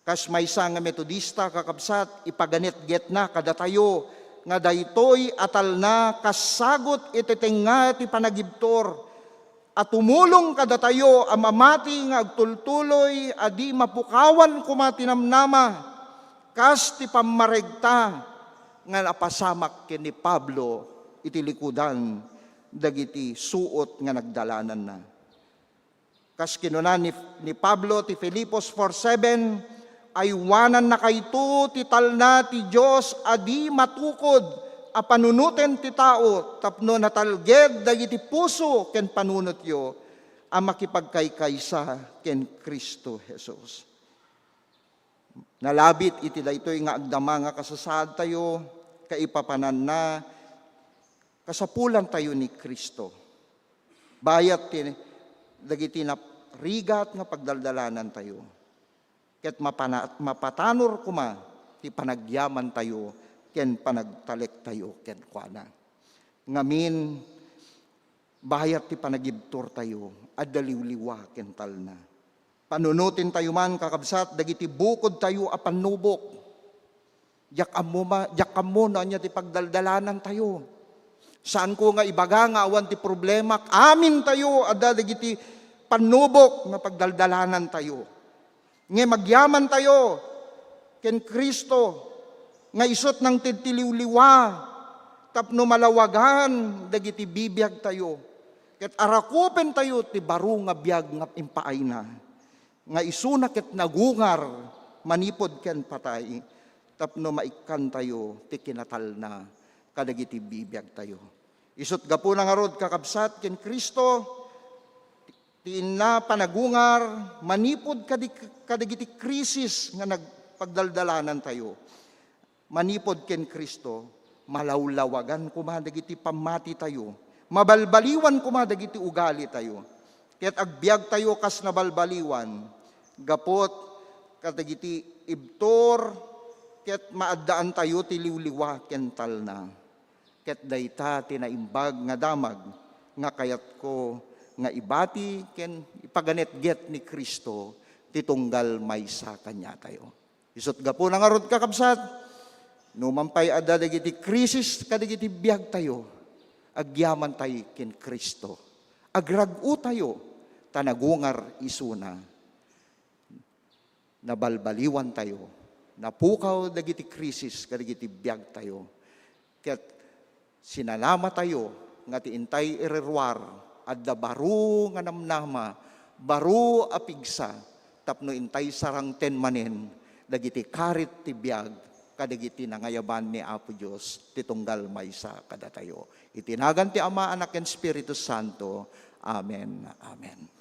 Kas maysa nga Metodista, kakabsat, ipaganetgetna kadatayo nga daytoy a talna kas sagut iti tengnga ti panagibtur a tumulong kadatayo a mamati nga agtultuloy a di mapukawan koma ti namnama, kas ti pammaregta nga napasamak ken ni Pablo iti likudan dagiti suot nga nagdalananna. Kas kinuna ni, ni Pablo ti Filipos four seven, "Aywanannakayto ti talna ti Dios a di matukod a panunoten ti tao tapno natalged dagiti puso ken panunotyo a makipagkaykaysa ken Cristo Jesus." Nalabit iti daytoy nga agdama nga kasasaadtayo, kaipapananna, kasapulantayo ni Cristo. Bayat ti dagiti narigat nga pagdaldalanantayo, ket mapana-, mapatanor koma ti panagyamantayo ken panagtalektayo kenkuana. Ngamin, bayat ti panagibturtayo, adda liwliwa ken talna. Panunotentayo man, kakabsat, dagiti bukodtayo a pannubok. Diak ammo ma-, diak ammo no ania ti pagdaldalanantayo. Saanko nga ibaga nga awan ti problema. Amintayo, adda dagiti pannubok nga pagdaldalanantayo. Ngem agyamantayo ken Cristo nga isut' nangted ti liwliwa tapno malawagan dagiti bibiagtayo ket arakupentayo ti baro nga biag nga impaayna nga isuna ket nagungar manipud ken patay tapno maikkantayo ti kinatalna kadagiti bibiagtayo. Isut' gapuna ngarud, kakabsat, ken Cristo, ti inna panagungar manipud kadi-, kadagiti krisis nga nagpagdaldalanantayo. Manipud ken Cristo, malawlawagan koma dagiti pammatitayo, mabalbaliwan koma dagiti ugalitayo. Ket agbiagtayo kas nabalbaliwan, gaput kadagiti ibtur, ket maaddaantayo ti liwliwa ken talna. Ket dayta ti naimbag nga damag nga kayatko nga ibati ken ipaganetget ni Cristo ti tunggal maysa kaniatayo. Isut' gapuna ngarud, kakabsat, no man pay adda dagiti krisis kadagiti biagtayo, agyamantay ken Cristo. Agrag-otayo ta nagungar isuna. Nabalbaliwantayo, napukaw dagiti krisis kadagiti biagtayo, ket sinanamatayo nga ti intay iriruar adda baro nga namnama, baro a pigsa, tapno intay sarangten manen dagiti karit ti biag kadagiti nangayaban ni Apo Dios ti tunggal maysa kadatayo. Iti nagan ti Ama, Anak, ken Espiritu Santo. Amen. Amen.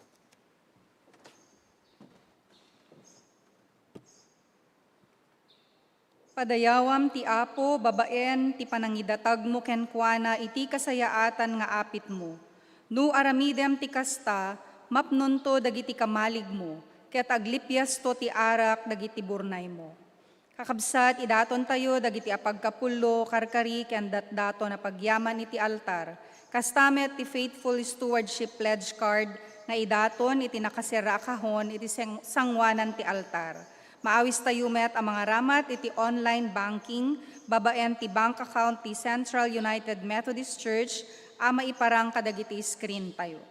Padayawam ti Apo babaen ti panangidatagmo kenkuana iti kasayaatan nga apitmo. No aramidem ti kasta, mapnonto dagiti kamaligmo, ket aglipiasto ti arak dagiti burnaymo. Kakabsat, idatontayo dagiti apagkapullo, karkari, ken datdaton a pagyaman iti altar. Kasta met ti Faithful Stewardship Pledge Card nga idaton iti nakaserra a kahon iti seng-, sangoanan ti altar. Maawistayo met a mangaramat iti online banking babaen ti bank account ti Central United Methodist Church a maiparang kadagiti screen tayo.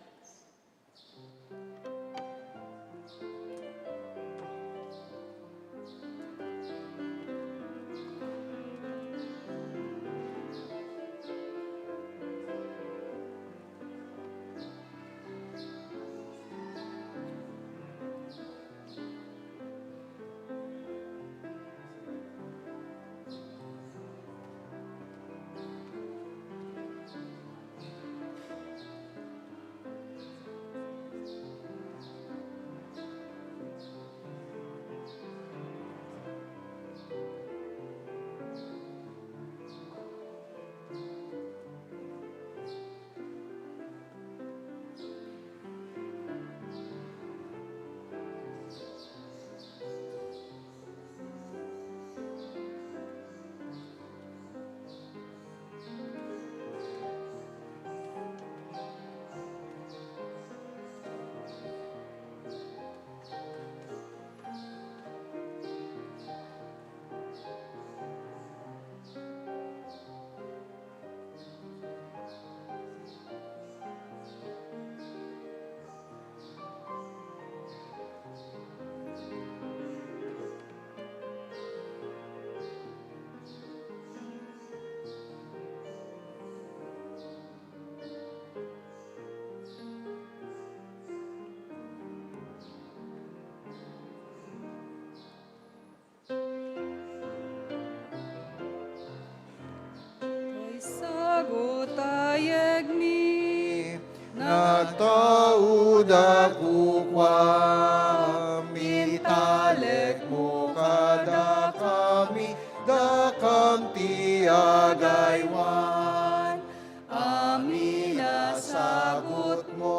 Kaysago ta yegmi, nagtauda kukuam, italekmo kadakami, dakam ti agaywan. Amin a sagutmo,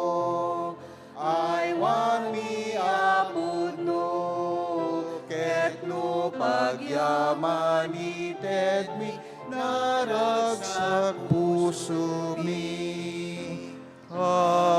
aywanmi a pudno, ket no pagyamani tedmi, naragsak pusomi. Amen.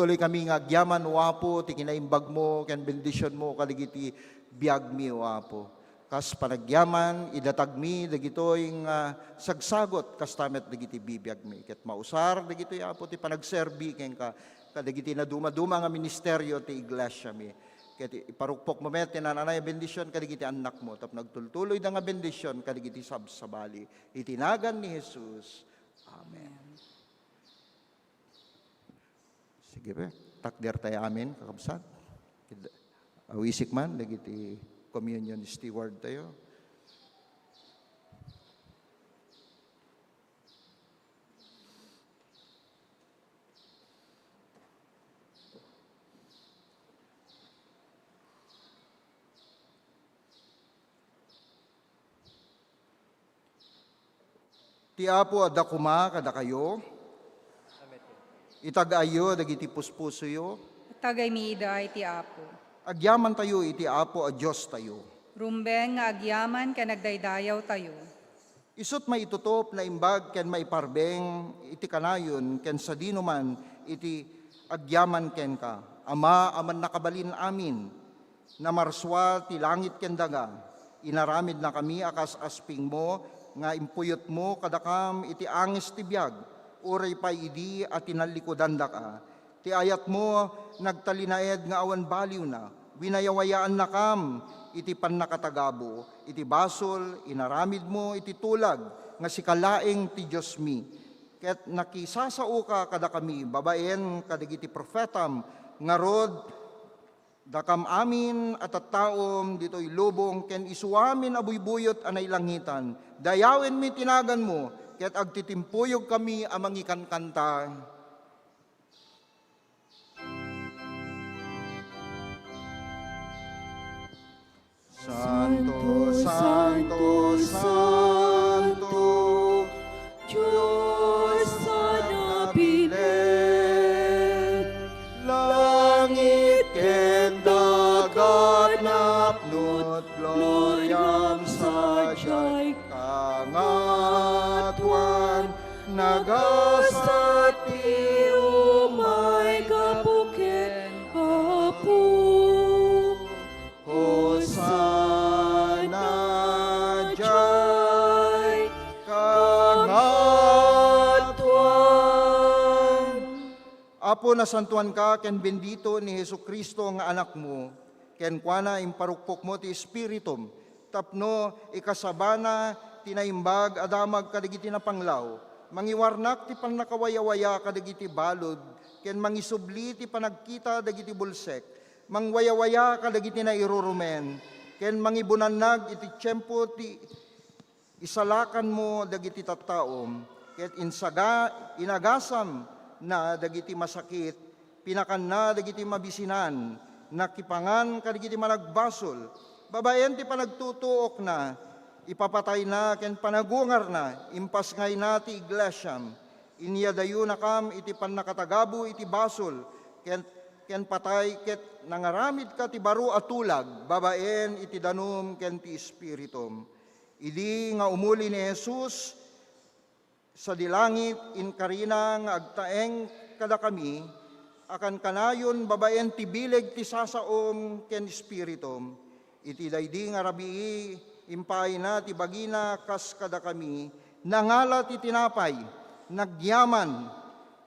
Tuloy kami nga agyaman, O Apo, ti kinaimbagmo ken bendisionmo kadagiti biagmi, O Apo. Kas panagyaman, idatagmi dagitoy nga sagsagot, kasta met dagiti bibiagmi. Ket mausar dagitoy, Apo, ti panagserbi kenka kadagiti nadumaduma nga ministerio ti iglesiami. Ket iparukpokmo met ti naan-anay a bendision kadagiti annakmo, tapno agtultuloyda nga bendision kadagiti sabsabali. Iti nagan ni Jesus. Amen. Sige, be. Takder tayo amin, kakabsat. Id-, awisik man, dagiti communion steward tayo. Ti Apo adda koma kadakayo. Itag-ayyo dagiti puspusoyo. Tagaymi iday ti Apo. Agyamantayo iti Apo a Diostayo. Rumbeng nga agyaman ken agdaydayawtayo. Isut' maitutop, naimbag ken maiparbeng iti kanayon ken sadino man iti agyaman kenka, Ama a mannakabalin amin. Namarsua ti langit ken daga. Inaramidnakami a kas aspingmo nga impuyotmo kadakam iti angis ti biag, uray pay idi a tinallikudandaka. Ti ayatmo nagtalinaed nga awan baliwna. Winayawayaannakam iti pannakatagabo. Iti basol, inaramidmo iti tulag nga sika laeng ti Diosmi. Ket nakisasaoka kadakami babaen kadagiti profetam, ngarud, dakam amin a tattaom ditoy lubong ken isu amin a buybuyot a nailangitan, dayawenmi ti naganmo, ket agtitimpuyogkami a mangikankanta. Santo, Santo, Santo, Dios a nabilin. Langit ken daga napno't gloriam, sadiay kangatoan. Nagasat ti umay gapu ken Apo. Hosanna diay kangatoan. Apo, nasantoanka ken bendito ni Jesu-Cristo nga Anakmo. Kenkuana, imparukpokmo ti Espiritum tapno ikasabana ti naimbag a damag kadagiti napanglaw. Mangiwarnak ti pannakawayawaya kadagiti balud ken mangisubli ti panagkita dagiti bulsek. Mangwayawaya kadagiti nairurumen ken mangibunannag iti tiempo ti isalakanmo dagiti tattaom, ket insaga-, inagasam na dagiti masakit, pinakanna dagiti mabisinan, nakipangan kadagiti managbasol, babaen ti panagtutuokna, ipapatayna ken panagungarna, impasngayna ti iglesiam. Inyadayonakam iti pannakatagabo iti basol ken, ken patay, ket nangaramidka ti baro a tulag babaen iti danum ken ti Espiritum. Idi nga umuli ni Jesus sadi langit, inkarina nga agtaeng kadakami a kankanayon babaen ti bileg ti sasaom ken Espiritum. Iti daydi nga rabii, impaayna ti bagina kas kadakami, nangala ti tinapay, nagyaman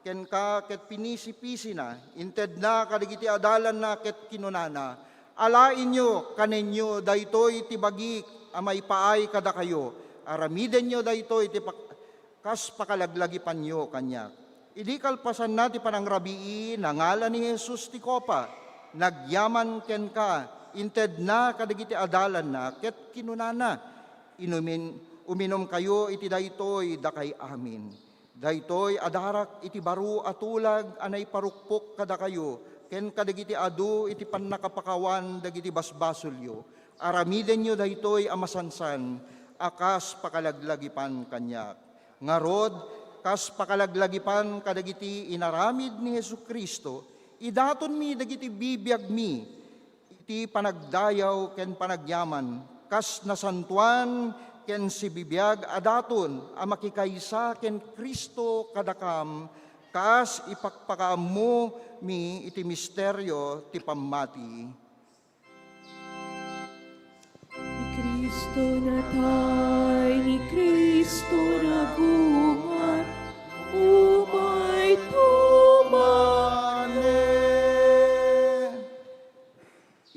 kenka ket pinisipisina, intedna kadagiti adalanna ket kinunana, "Alaenyo, kanenyo, daytoy ti bagik a maipaay kadakayo. Aramidenyo daytoy ti pak-, kas pakalaglagipanyo kaniak." Idi kalpasanna ti panangrabii, nangala ni Jesus ti kopa, nagyaman kenka, intedna kadagiti adalanna, ket kinunana, "Inumin-, uminumkayo iti daytoy, dakay amin. Daytoy a darak iti baro a tulag a naiparukpok kadakayo ken kadagiti adu iti pannakapakawan dagiti basbasolyo. Aramidenyo daytoy a masansan a kas pakalaglagipan kaniak." Ngarud, kas pakalaglagipan kadagiti inaramid ni Jesu-Cristo, idatonmi dagiti bibiagmi iti panagdayaw ken panagyaman, kas nasantoan ken sibibiag a daton a makikaysa ken Cristo kadakam, Kas ipakpakaammomi iti misterio ti pammati. Ni Cristo natay, ni Cristo nagungar, umay tumane.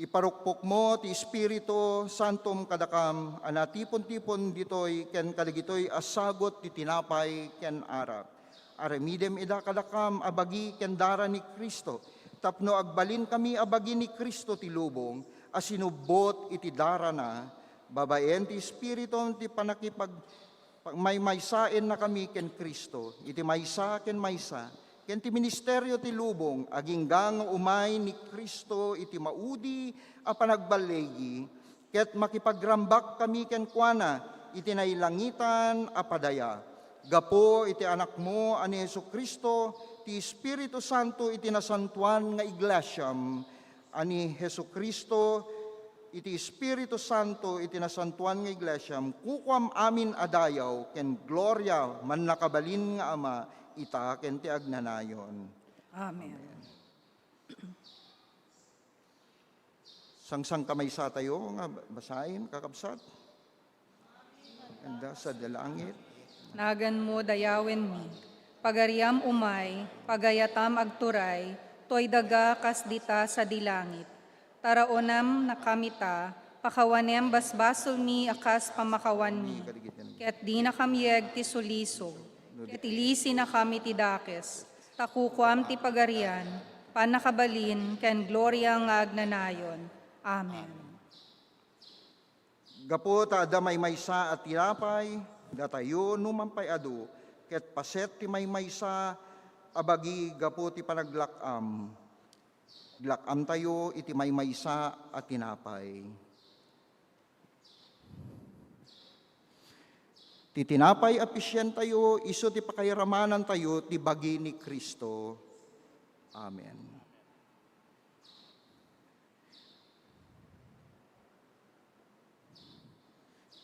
Iparukpokmo ti Espiritu Santom kadakam a natipon-tipon ditoy ken kadagitoy a sagut ti tinapay ken arak. Aramidem ida kadakam a bagi ken dara ni Cristo, tapno agbalinkami a bagi ni Cristo ti lubong a sinubbot iti darana, babaen ti Espiritu ti pannakipag-, maymaysaennakami ken Cristo iti maysa ken maysa, ken ti ministerio ti lubong, agingga nga umay ni Cristo iti maudi a panagballigi, ket makipagrambak kami kenkuana iti nailangitan a padaya. Gapu iti Anakmo a ni Jesu-Cristo, ti Espiritu Santo iti nasantoan nga iglesiam, a ni Jesu-Cristo, iti Espiritu Santo iti nasantoan nga iglesiam, kukuam amin a dayaw ken gloria, mannakabalin nga Ama, ita ken ti agnanayon. Amen. Sangsangkamaysatayo nga basaen, kakabsat. Anda sa dalangit. Naganmo dayawenmi. Pagariam umay, pagayatam agturay, toy daga kas dita sadi langit. Taraonam nakamita, pakawanem basbasolmi a kas pamakawanmi. Ket dinakam yeg ti sulisog, ket ilisinakam iti dakes. Ta kukuam ti pagarian, pannakabalin, ken gloria nga agnanayon. Amen. Gapu ta adda maymaysa a tinapay, datayo numan pay adu, ket paset ti maymaysa a bagi gapu ti panaglak-am. Lak-amtayo iti maymaysa a tinapay. Ti tinapay a pisientayo, isu ti pakairamanantayo ti bagi ni Cristo. Amen.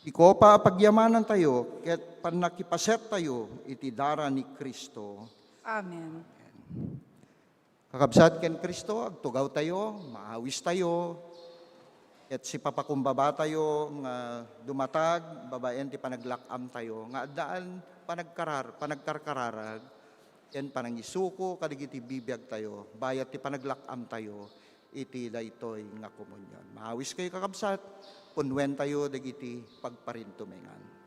Ti kopa a pagyamanantayo ket pannakipasettayo iti dara ni Cristo. Amen. Kakabsat ken Cristo, agtugawtayo, maawistayo, ket sipapakumbabatayo nga dumatag babaen ti panaglak-amtayo nga addaan panagkarar-, panagkarkararag ken panangisuko kadagiti bibiagtayo bayat ti panaglak-amtayo iti daytoy nga komunion. Maawiskayo, kakabsat, punnuentayo dagiti pagparintumengan.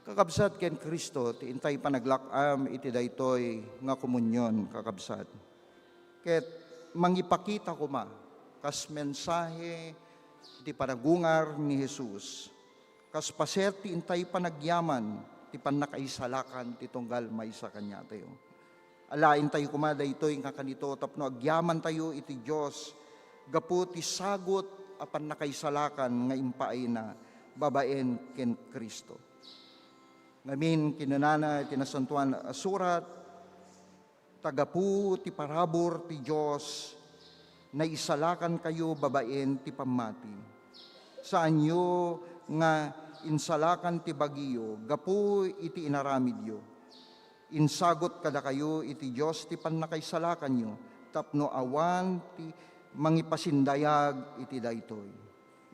Kakabsat ken Cristo ti intay panaglak-am iti daytoy nga komunion, kakabsat. Ket mangipakita koma kas mensahe ti panagungar ni Jesus, kas paset ti intay panagyaman ti pannakaisalakan ti tunggal maysa kaniatayo. Alaentayo koma daytoy nga kanito tapno agyamantayo iti Dios gapu ti sagut a pannakaisalakan nga impaayna babaen ken Cristo. Ngamin, kinunana iti Nasantoan a Surat, "Ta gapu ti parabur ti Dios, naisalakankayo babaen ti pammati. Saanyo nga insalakan ti bagiyo gapu iti inaramidyo. Insagut kadakayo iti Dios ti pannakaisalakanyo tapno awan ti mangipasindayag iti daytoy."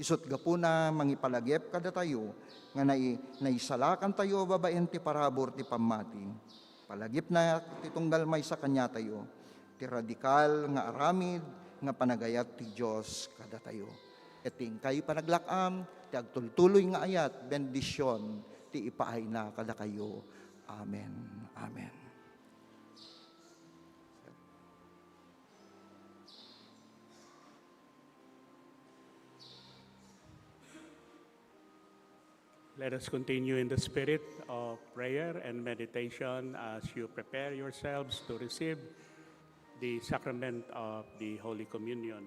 Isut' gapuna, mangipalagip kadatayo nga nai-, naisalakantayo babaen ti parabur ti pammati. Palagipna ti tunggal maysa kaniatayo, ti radikal nga aramid nga panagayat ti Dios kadatayo. Ket ti inkay panaglak-am, ti agtultuloy nga ayat, bendision, ti ipaayna kadakayo. Amen. Amen. Let us continue in the spirit of prayer and meditation as you prepare yourselves to receive the sacrament of the Holy Communion.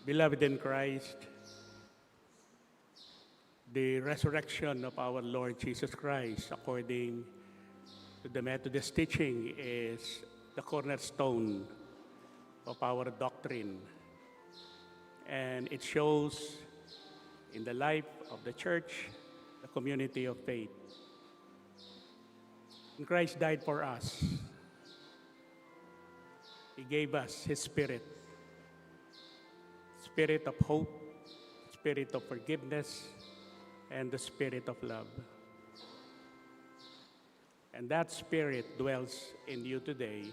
Beloved in Christ, the resurrection of our Lord Jesus Christ, according to the Methodist teaching, is the cornerstone of our doctrine. And it shows in the life of the church, the community of faith. And Christ died for us. He gave us His Spirit, Spirit of hope, Spirit of forgiveness, and the Spirit of love. And that Spirit dwells in you today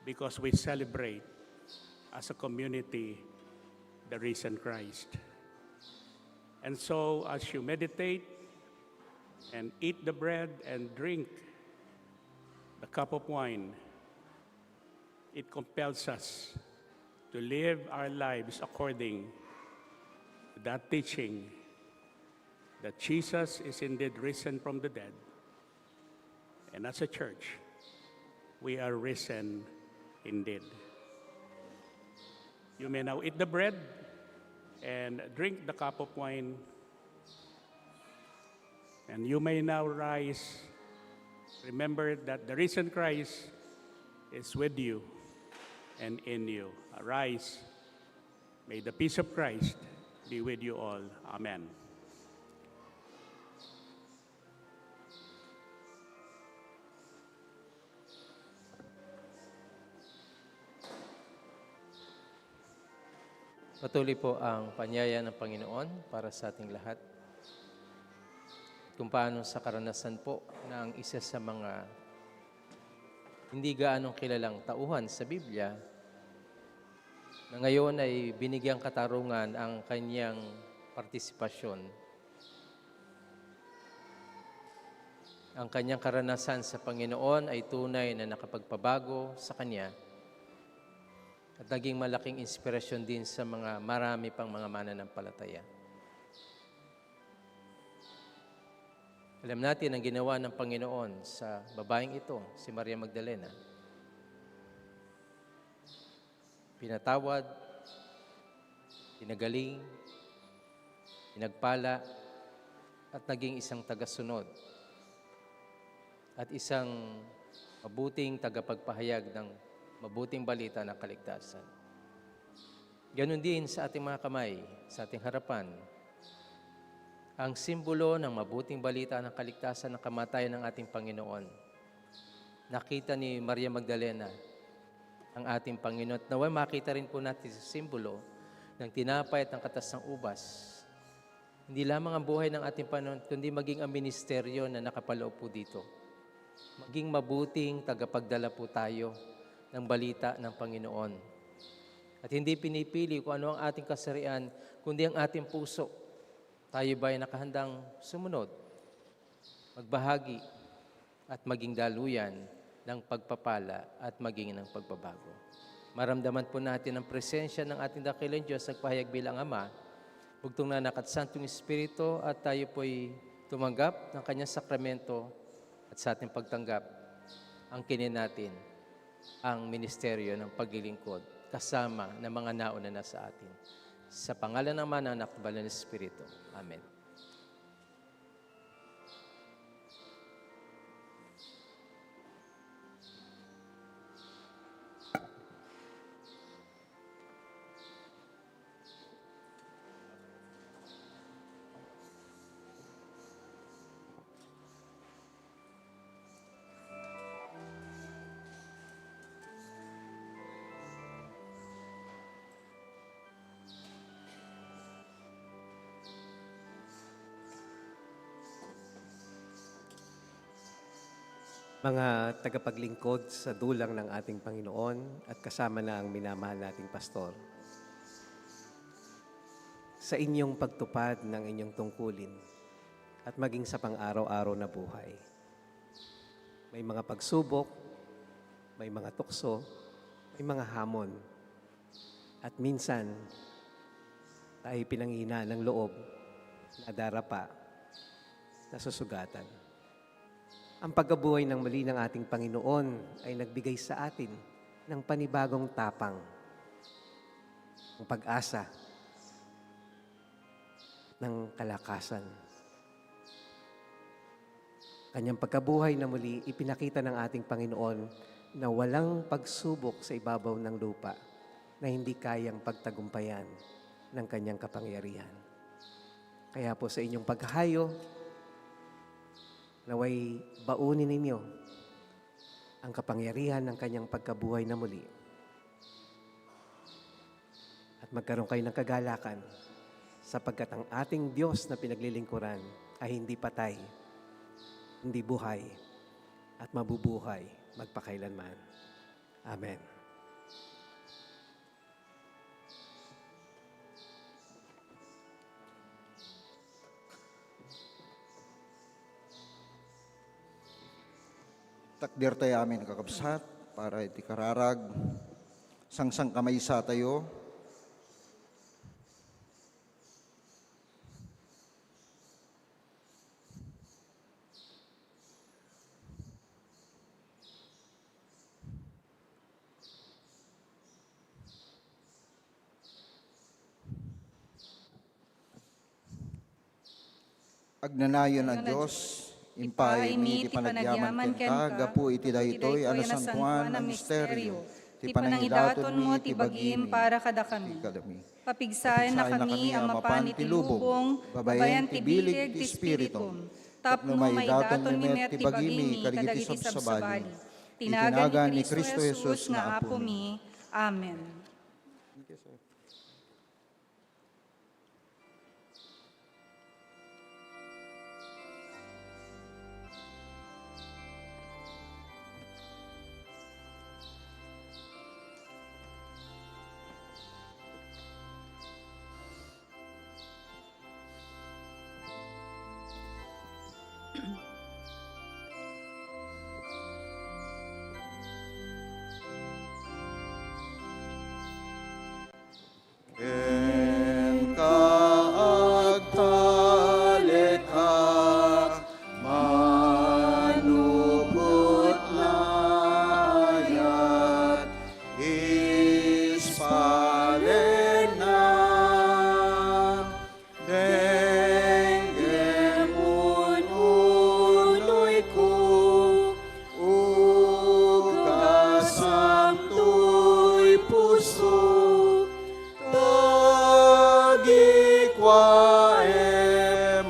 because we celebrate as a community the risen Christ. And so, as you meditate and eat the bread and drink the cup of wine, it compels us to live our lives according to that teaching that Jesus is indeed risen from the dead. And as a church, we are risen indeed. You may now eat the bread and drink the cup of wine. And you may now rise. Remember that the risen Christ is with you and in you. Arise. May the peace of Christ be with you all. Amen. Patuloy po ang panyaya ng Panginoon para sa ating lahat. Kung paano sa karanasan po ng isa sa mga hindi gaanong kilalang tauhan sa Biblia, na ngayon ay binigyang katarungan ang kanyang partisipasyon. Ang kanyang karanasan sa Panginoon ay tunay na nakapagpabago sa kanya at naging malaking inspirasyon din sa mga marami pang mga mananampalataya. Alam natin ang ginawa ng Panginoon sa babaeng ito, si Maria Magdalena. Pinatawad, pinagaling, pinagpala, at naging isang tagasunod at isang mabuting tagapagpahayag ng mabuting balita ng kaligtasan. Ganun din sa ating mga kamay, sa ating harapan, ang simbolo ng mabuting balita ng kaligtasan ng kamatayan ng ating Panginoon. Nakita ni Maria Magdalena ang ating Panginoon. At naway makita rin po natin sa simbolo ng tinapay at ng katas ng ubas. Hindi lamang ang buhay ng ating Panginoon, kundi maging ang ministeryo na nakapaloob po dito. Maging mabuting tagapagdala po tayo ng balita ng Panginoon. At hindi pinipili kung ano ang ating kasarian, kundi ang ating puso. Tayo ba'y nakahandang sumunod, magbahagi, at maging daluyan ng pagpapala at maging ng pagbabago? Maramdaman po natin ang presensya ng ating dakilang Diyos, nagpahayag bilang Ama, Bugtong na Anak at Santong Espiritu, at tayo po'y tumanggap ng kanyang sakramento, at sa ating pagtanggap, angkinin natin ang ministeryo ng paglilingkod kasama ng mga nauna na sa atin. Sa pangalan ng Ama, ng Anak, at ng Banal na Espiritu. Amen. Mga tagapaglingkod sa dulang ng ating Panginoon at kasama na ang minamahal nating pastor. sa inyong pagtupad ng inyong tungkulin at maging sa pang-araw-araw na buhay. May mga pagsubok, may mga tukso, may mga hamon. At minsan, tayo pinanghihinaan ng loob, nadarapa, nasusugatan. Ang pagkabuhay ng muli ng ating Panginoon ay nagbigay sa atin ng panibagong tapang, ng pag-asa, ng kalakasan. Kanyang pagkabuhay na muli, ipinakita ng ating Panginoon na walang pagsubok sa ibabaw ng lupa na hindi kayang pagtagumpayan ng kanyang kapangyarihan. Kaya po sa inyong paghahayo, naway baunin ninyo ang kapangyarihan ng kanyang pagkabuhay na muli. At magkaroon kayo ng kagalakan, sapagkat ang ating Diyos na pinaglilingkuran ay hindi patay, hindi buhay, at mabubuhay magpakailanman. Amen. Takder tayo amin, kakabsat, para iti kararag. Sangsangkamaysatayo. Agnanayon a Dios, impaaymi ti panagyaman kenka gapu iti daytoy a nasantoan a misterio ti panangidatonmo ti bagim para kadakami. Papigsaennakami, Ama, mapan ti lubong, babaen ti bileg ti Espiritum, tapno maidatonmi met ti bagimi kadagiti sabsabali. Iti nagan ni Cristo Jesus nga Apomi. Amen. Kenka agtaleka, manupot layat, ispalena. Denggem un-unoyko, ugasam toy puso, ta agikua,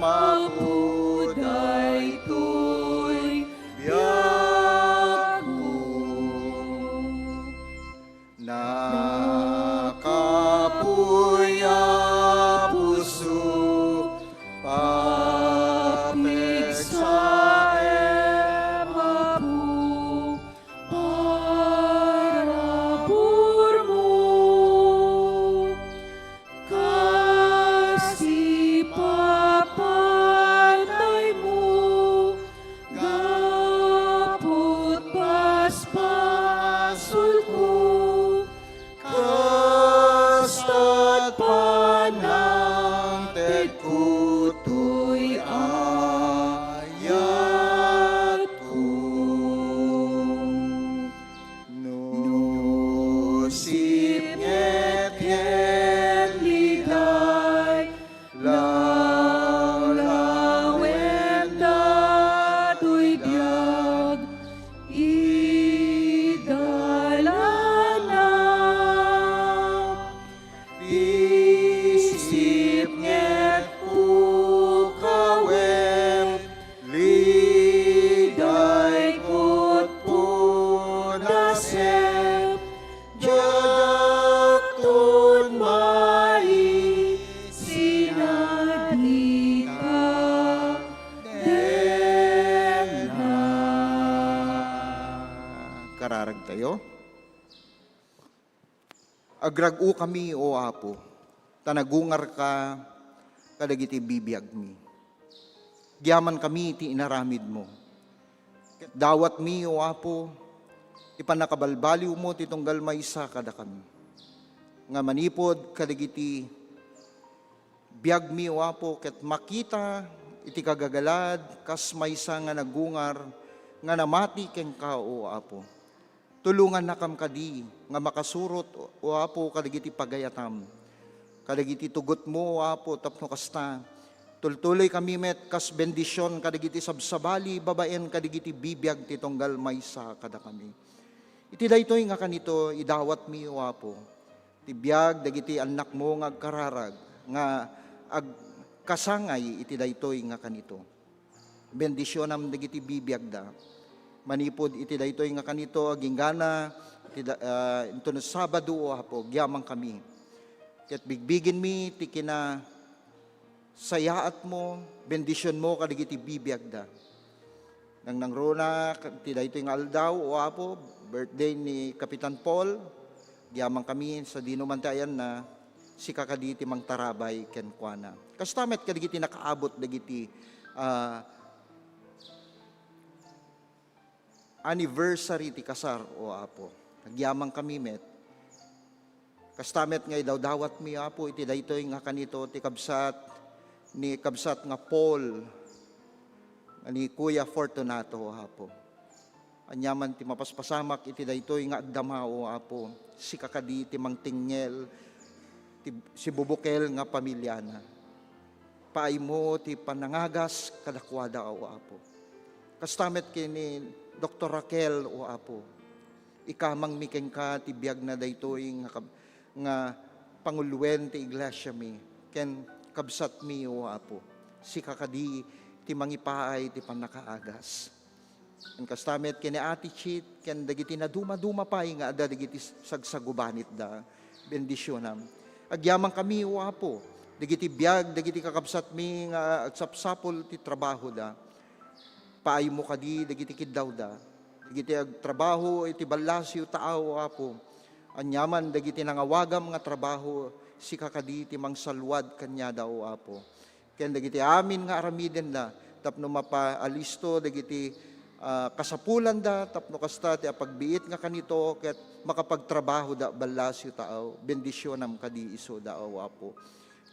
Apo, daytoy biagko. Nakapuy a puso, papigsaem, Apo, parabur mo. Kas ipapataymo, gapu ta basbasolko, kasta't panangtedko toy ayatko. No sipnget ken liday, lawlawen datoy biag, idalana. Isip nget pukawem, liday ket punasem, diakton maisinadika denna. Kararag tayo. Agrag-okami, O Apo, ta nagungarka kadagiti bibiagmi. Agyamankami ti inaramidmo. Ket dawatmi, O Apo, ti pannakabalbaliwmo ti tunggal maysa kadakami. Nga manipud kadagiti biagmi, O Apo, ket makita iti kagagalaad kas maysa nga nagungar nga namati kenka, O Apo. Tulongannakam kadi nga makasurot, O Apo, kadagiti pagayatam, kadagiti tugotmo, O Apo, tapno kasta, tultuloykami met kas bendision kadagiti sabsabali babaen kadagiti bibiag ti tunggal maysa kadakami. Iti daytoy nga kanito, idawatmi, O Apo, ti biag dagiti annakmo nga agkararag, nga agkasangay iti daytoy nga kanito. Bendisionam dagiti bibiagda. Manipud iti daytoy nga kanito, aginggana, iti da-, ah, inton Sabado, O Apo, agyamankami. Ket bigbiginmi ti kinasayaatmo, bendisionmo kadagiti bibiagda. Nangnangruna ti daytoy nga aldaw, O Apo, birthday ni Kapitan Paul. Agyamankami sadino man ti ayanna, sika kadi ti mangtarabay kenkuana. Kasta met kadagiti nakaabot dagiti, ah, anniversary ti kasar, O Apo. Agyamankami met. Kasta met nga idawdawatmi, Apo, iti daytoy nga kanito ti kabsat ni kabsat nga Paul, ni Kuya Fortunato, Apo. Aniaman ti mapaspasamak iti daytoy nga agdama, O Apo, sika kadi ti mangtingngel ti sibubukel nga pamiliana. Paaymo ti panangagas kadakuada, O Apo. Kasta met ken ni Doktor Raquel, O Apo. Ikamangmi kenka ti biagna daytoy nga kab-, nga panguluen ti iglesiami ken kabsatmi, O Apo. Sika kadi ti mangipaay ti pannakaagas. Ken kasta met ken ni Ate Chit, ken dagiti nadumaduma pay nga adda dagiti sagsagubanitda. Bendisionam. Agyamankami, O Apo, dagiti biag, dagiti kakabsatmi nga agsapsapul ti trabahoda. Paaymo kadi dagiti kiddawda, dagiti agtrabaho iti ballasiw taaw, Apo. Aniaman dagiti nangawagam nga trabaho, sika kadi ti mangsalwad kaniada, O Apo. Ken dagiti amin nga aramidenna tapno mapaalisto dagiti, ah, kasapulanda tapno kasta ti apagbiit nga kanito ket makapagtrabahoda ballasiw taaw. Bendisionam kadi isuda, O Apo.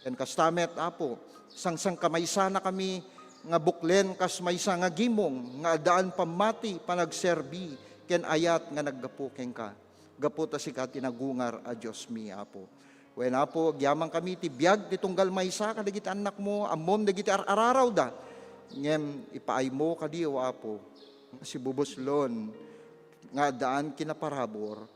Ken kasta met, Apo, sangsangkamaysanakami nga buklen kas maysa nga gimong nga addaan pammati, panagserbi, ken ayat nga naggapu kenka. Gapu ta sika ti nagungar a Diosmi, Apo. Wen, Apo, agyamankami ti biag ti tunggal maysa kadagiti annakmo, ammom dagiti ar-ararawda. Ngem ipaaymo kadi, O Apo, nga sibubuslon nga addaan kinaparabur,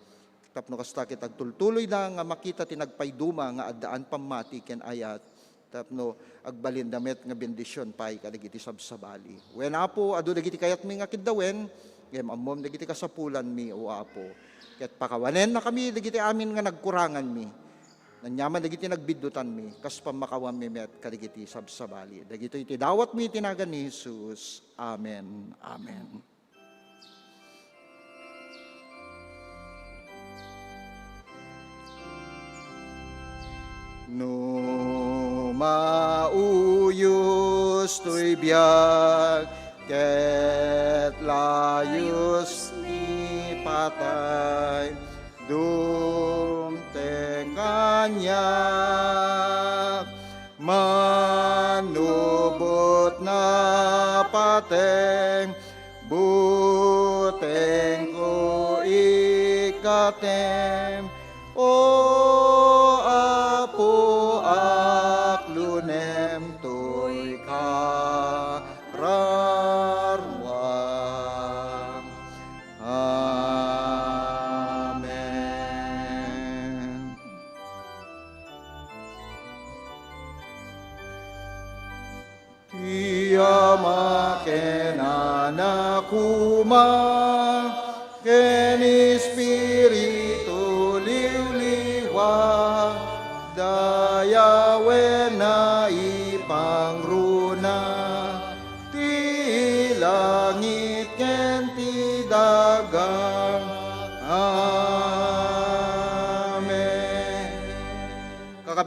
tapno kasta ket agtultuloyda nga makita ti nagpayduma nga addaan pammati ken ayat, tapno agbalinda met nga bendision pay kadagiti sabsabali. Wen, Apo, adu dagiti kayatmi nga kiddawen, ngem ammom dagiti kasapulanmi, O Apo. Ket pakawanennakami dagiti amin nga nagkuranganmi. Aniaman dagiti nagbiddutanmi, kas pammakawanmi met kadagiti sabsabali. Dagitoy ti dawatmi iti nagan ni Jesus. Amen. Amen. No mauyos toy biag ket layus ni patay, dumteng kaniak, manubot na pateng, butengko ikkatem, O Apo, aklunem toy kararua. Amen. Ti Ama ken Anak koma ken Espiritu Liwliwa, dayawen naipangruna ti langit ken ti daga. Amen.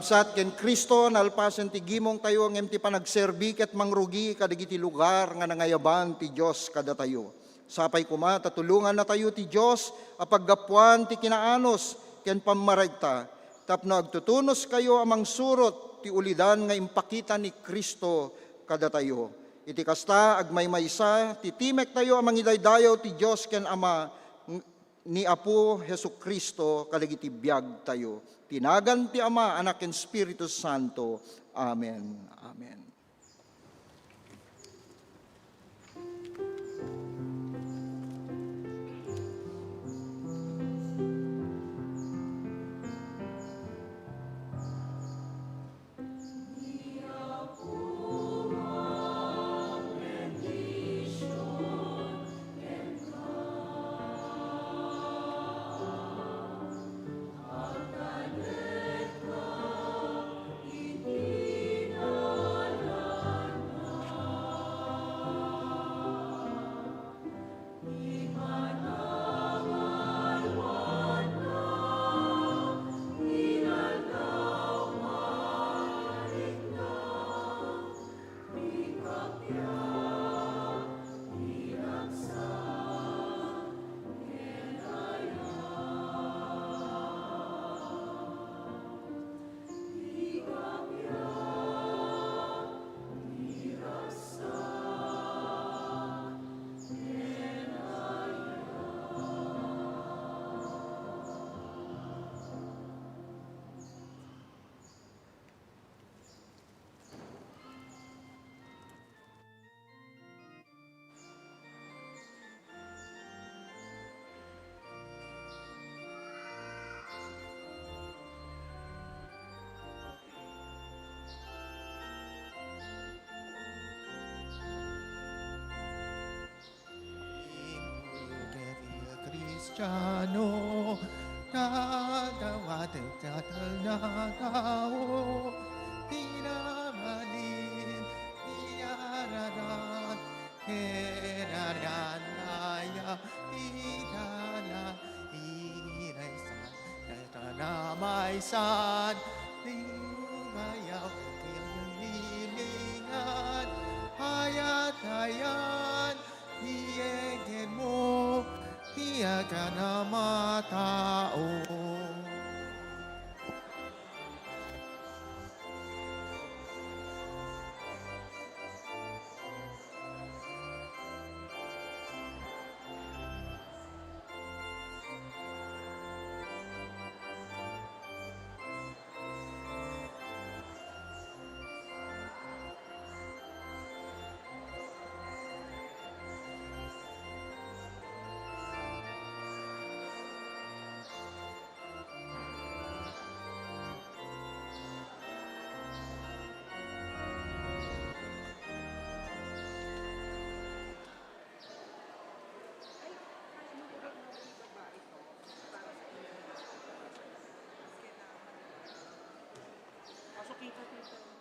Sat ken Cristo, nalpasen ti gimongtayo ngem ti panagserbi ket mangrugi kadagiti lugar nga nangayaban ti Dios kadatayo. Sapay koma ta tulongannatayo ti Dios a paggapuan ti kinaanus ken pammaregta, tapno agtutunoskayo a mangsurot ti ulidan nga impakita ni Cristo kadatayo. Iti kasta, agmaymaysa ti timektayo a mangidaydayaw ti Dios ken Ama, ni Apo Jesu-Cristo kadagiti biagtayo. Ti nagan ti Ama, Anak, ken Espiritu Santo. Amen. Amen. Kristiano, nadawat ti katalnagaw, ti nabalin, ti ararat, kinarian aya, ti dalan, ti naisan, dayta namaysan, ti ugayaw, ti lilingan, ayat ayan, ti egermo, ti agan a matao. Pasok kita, tita.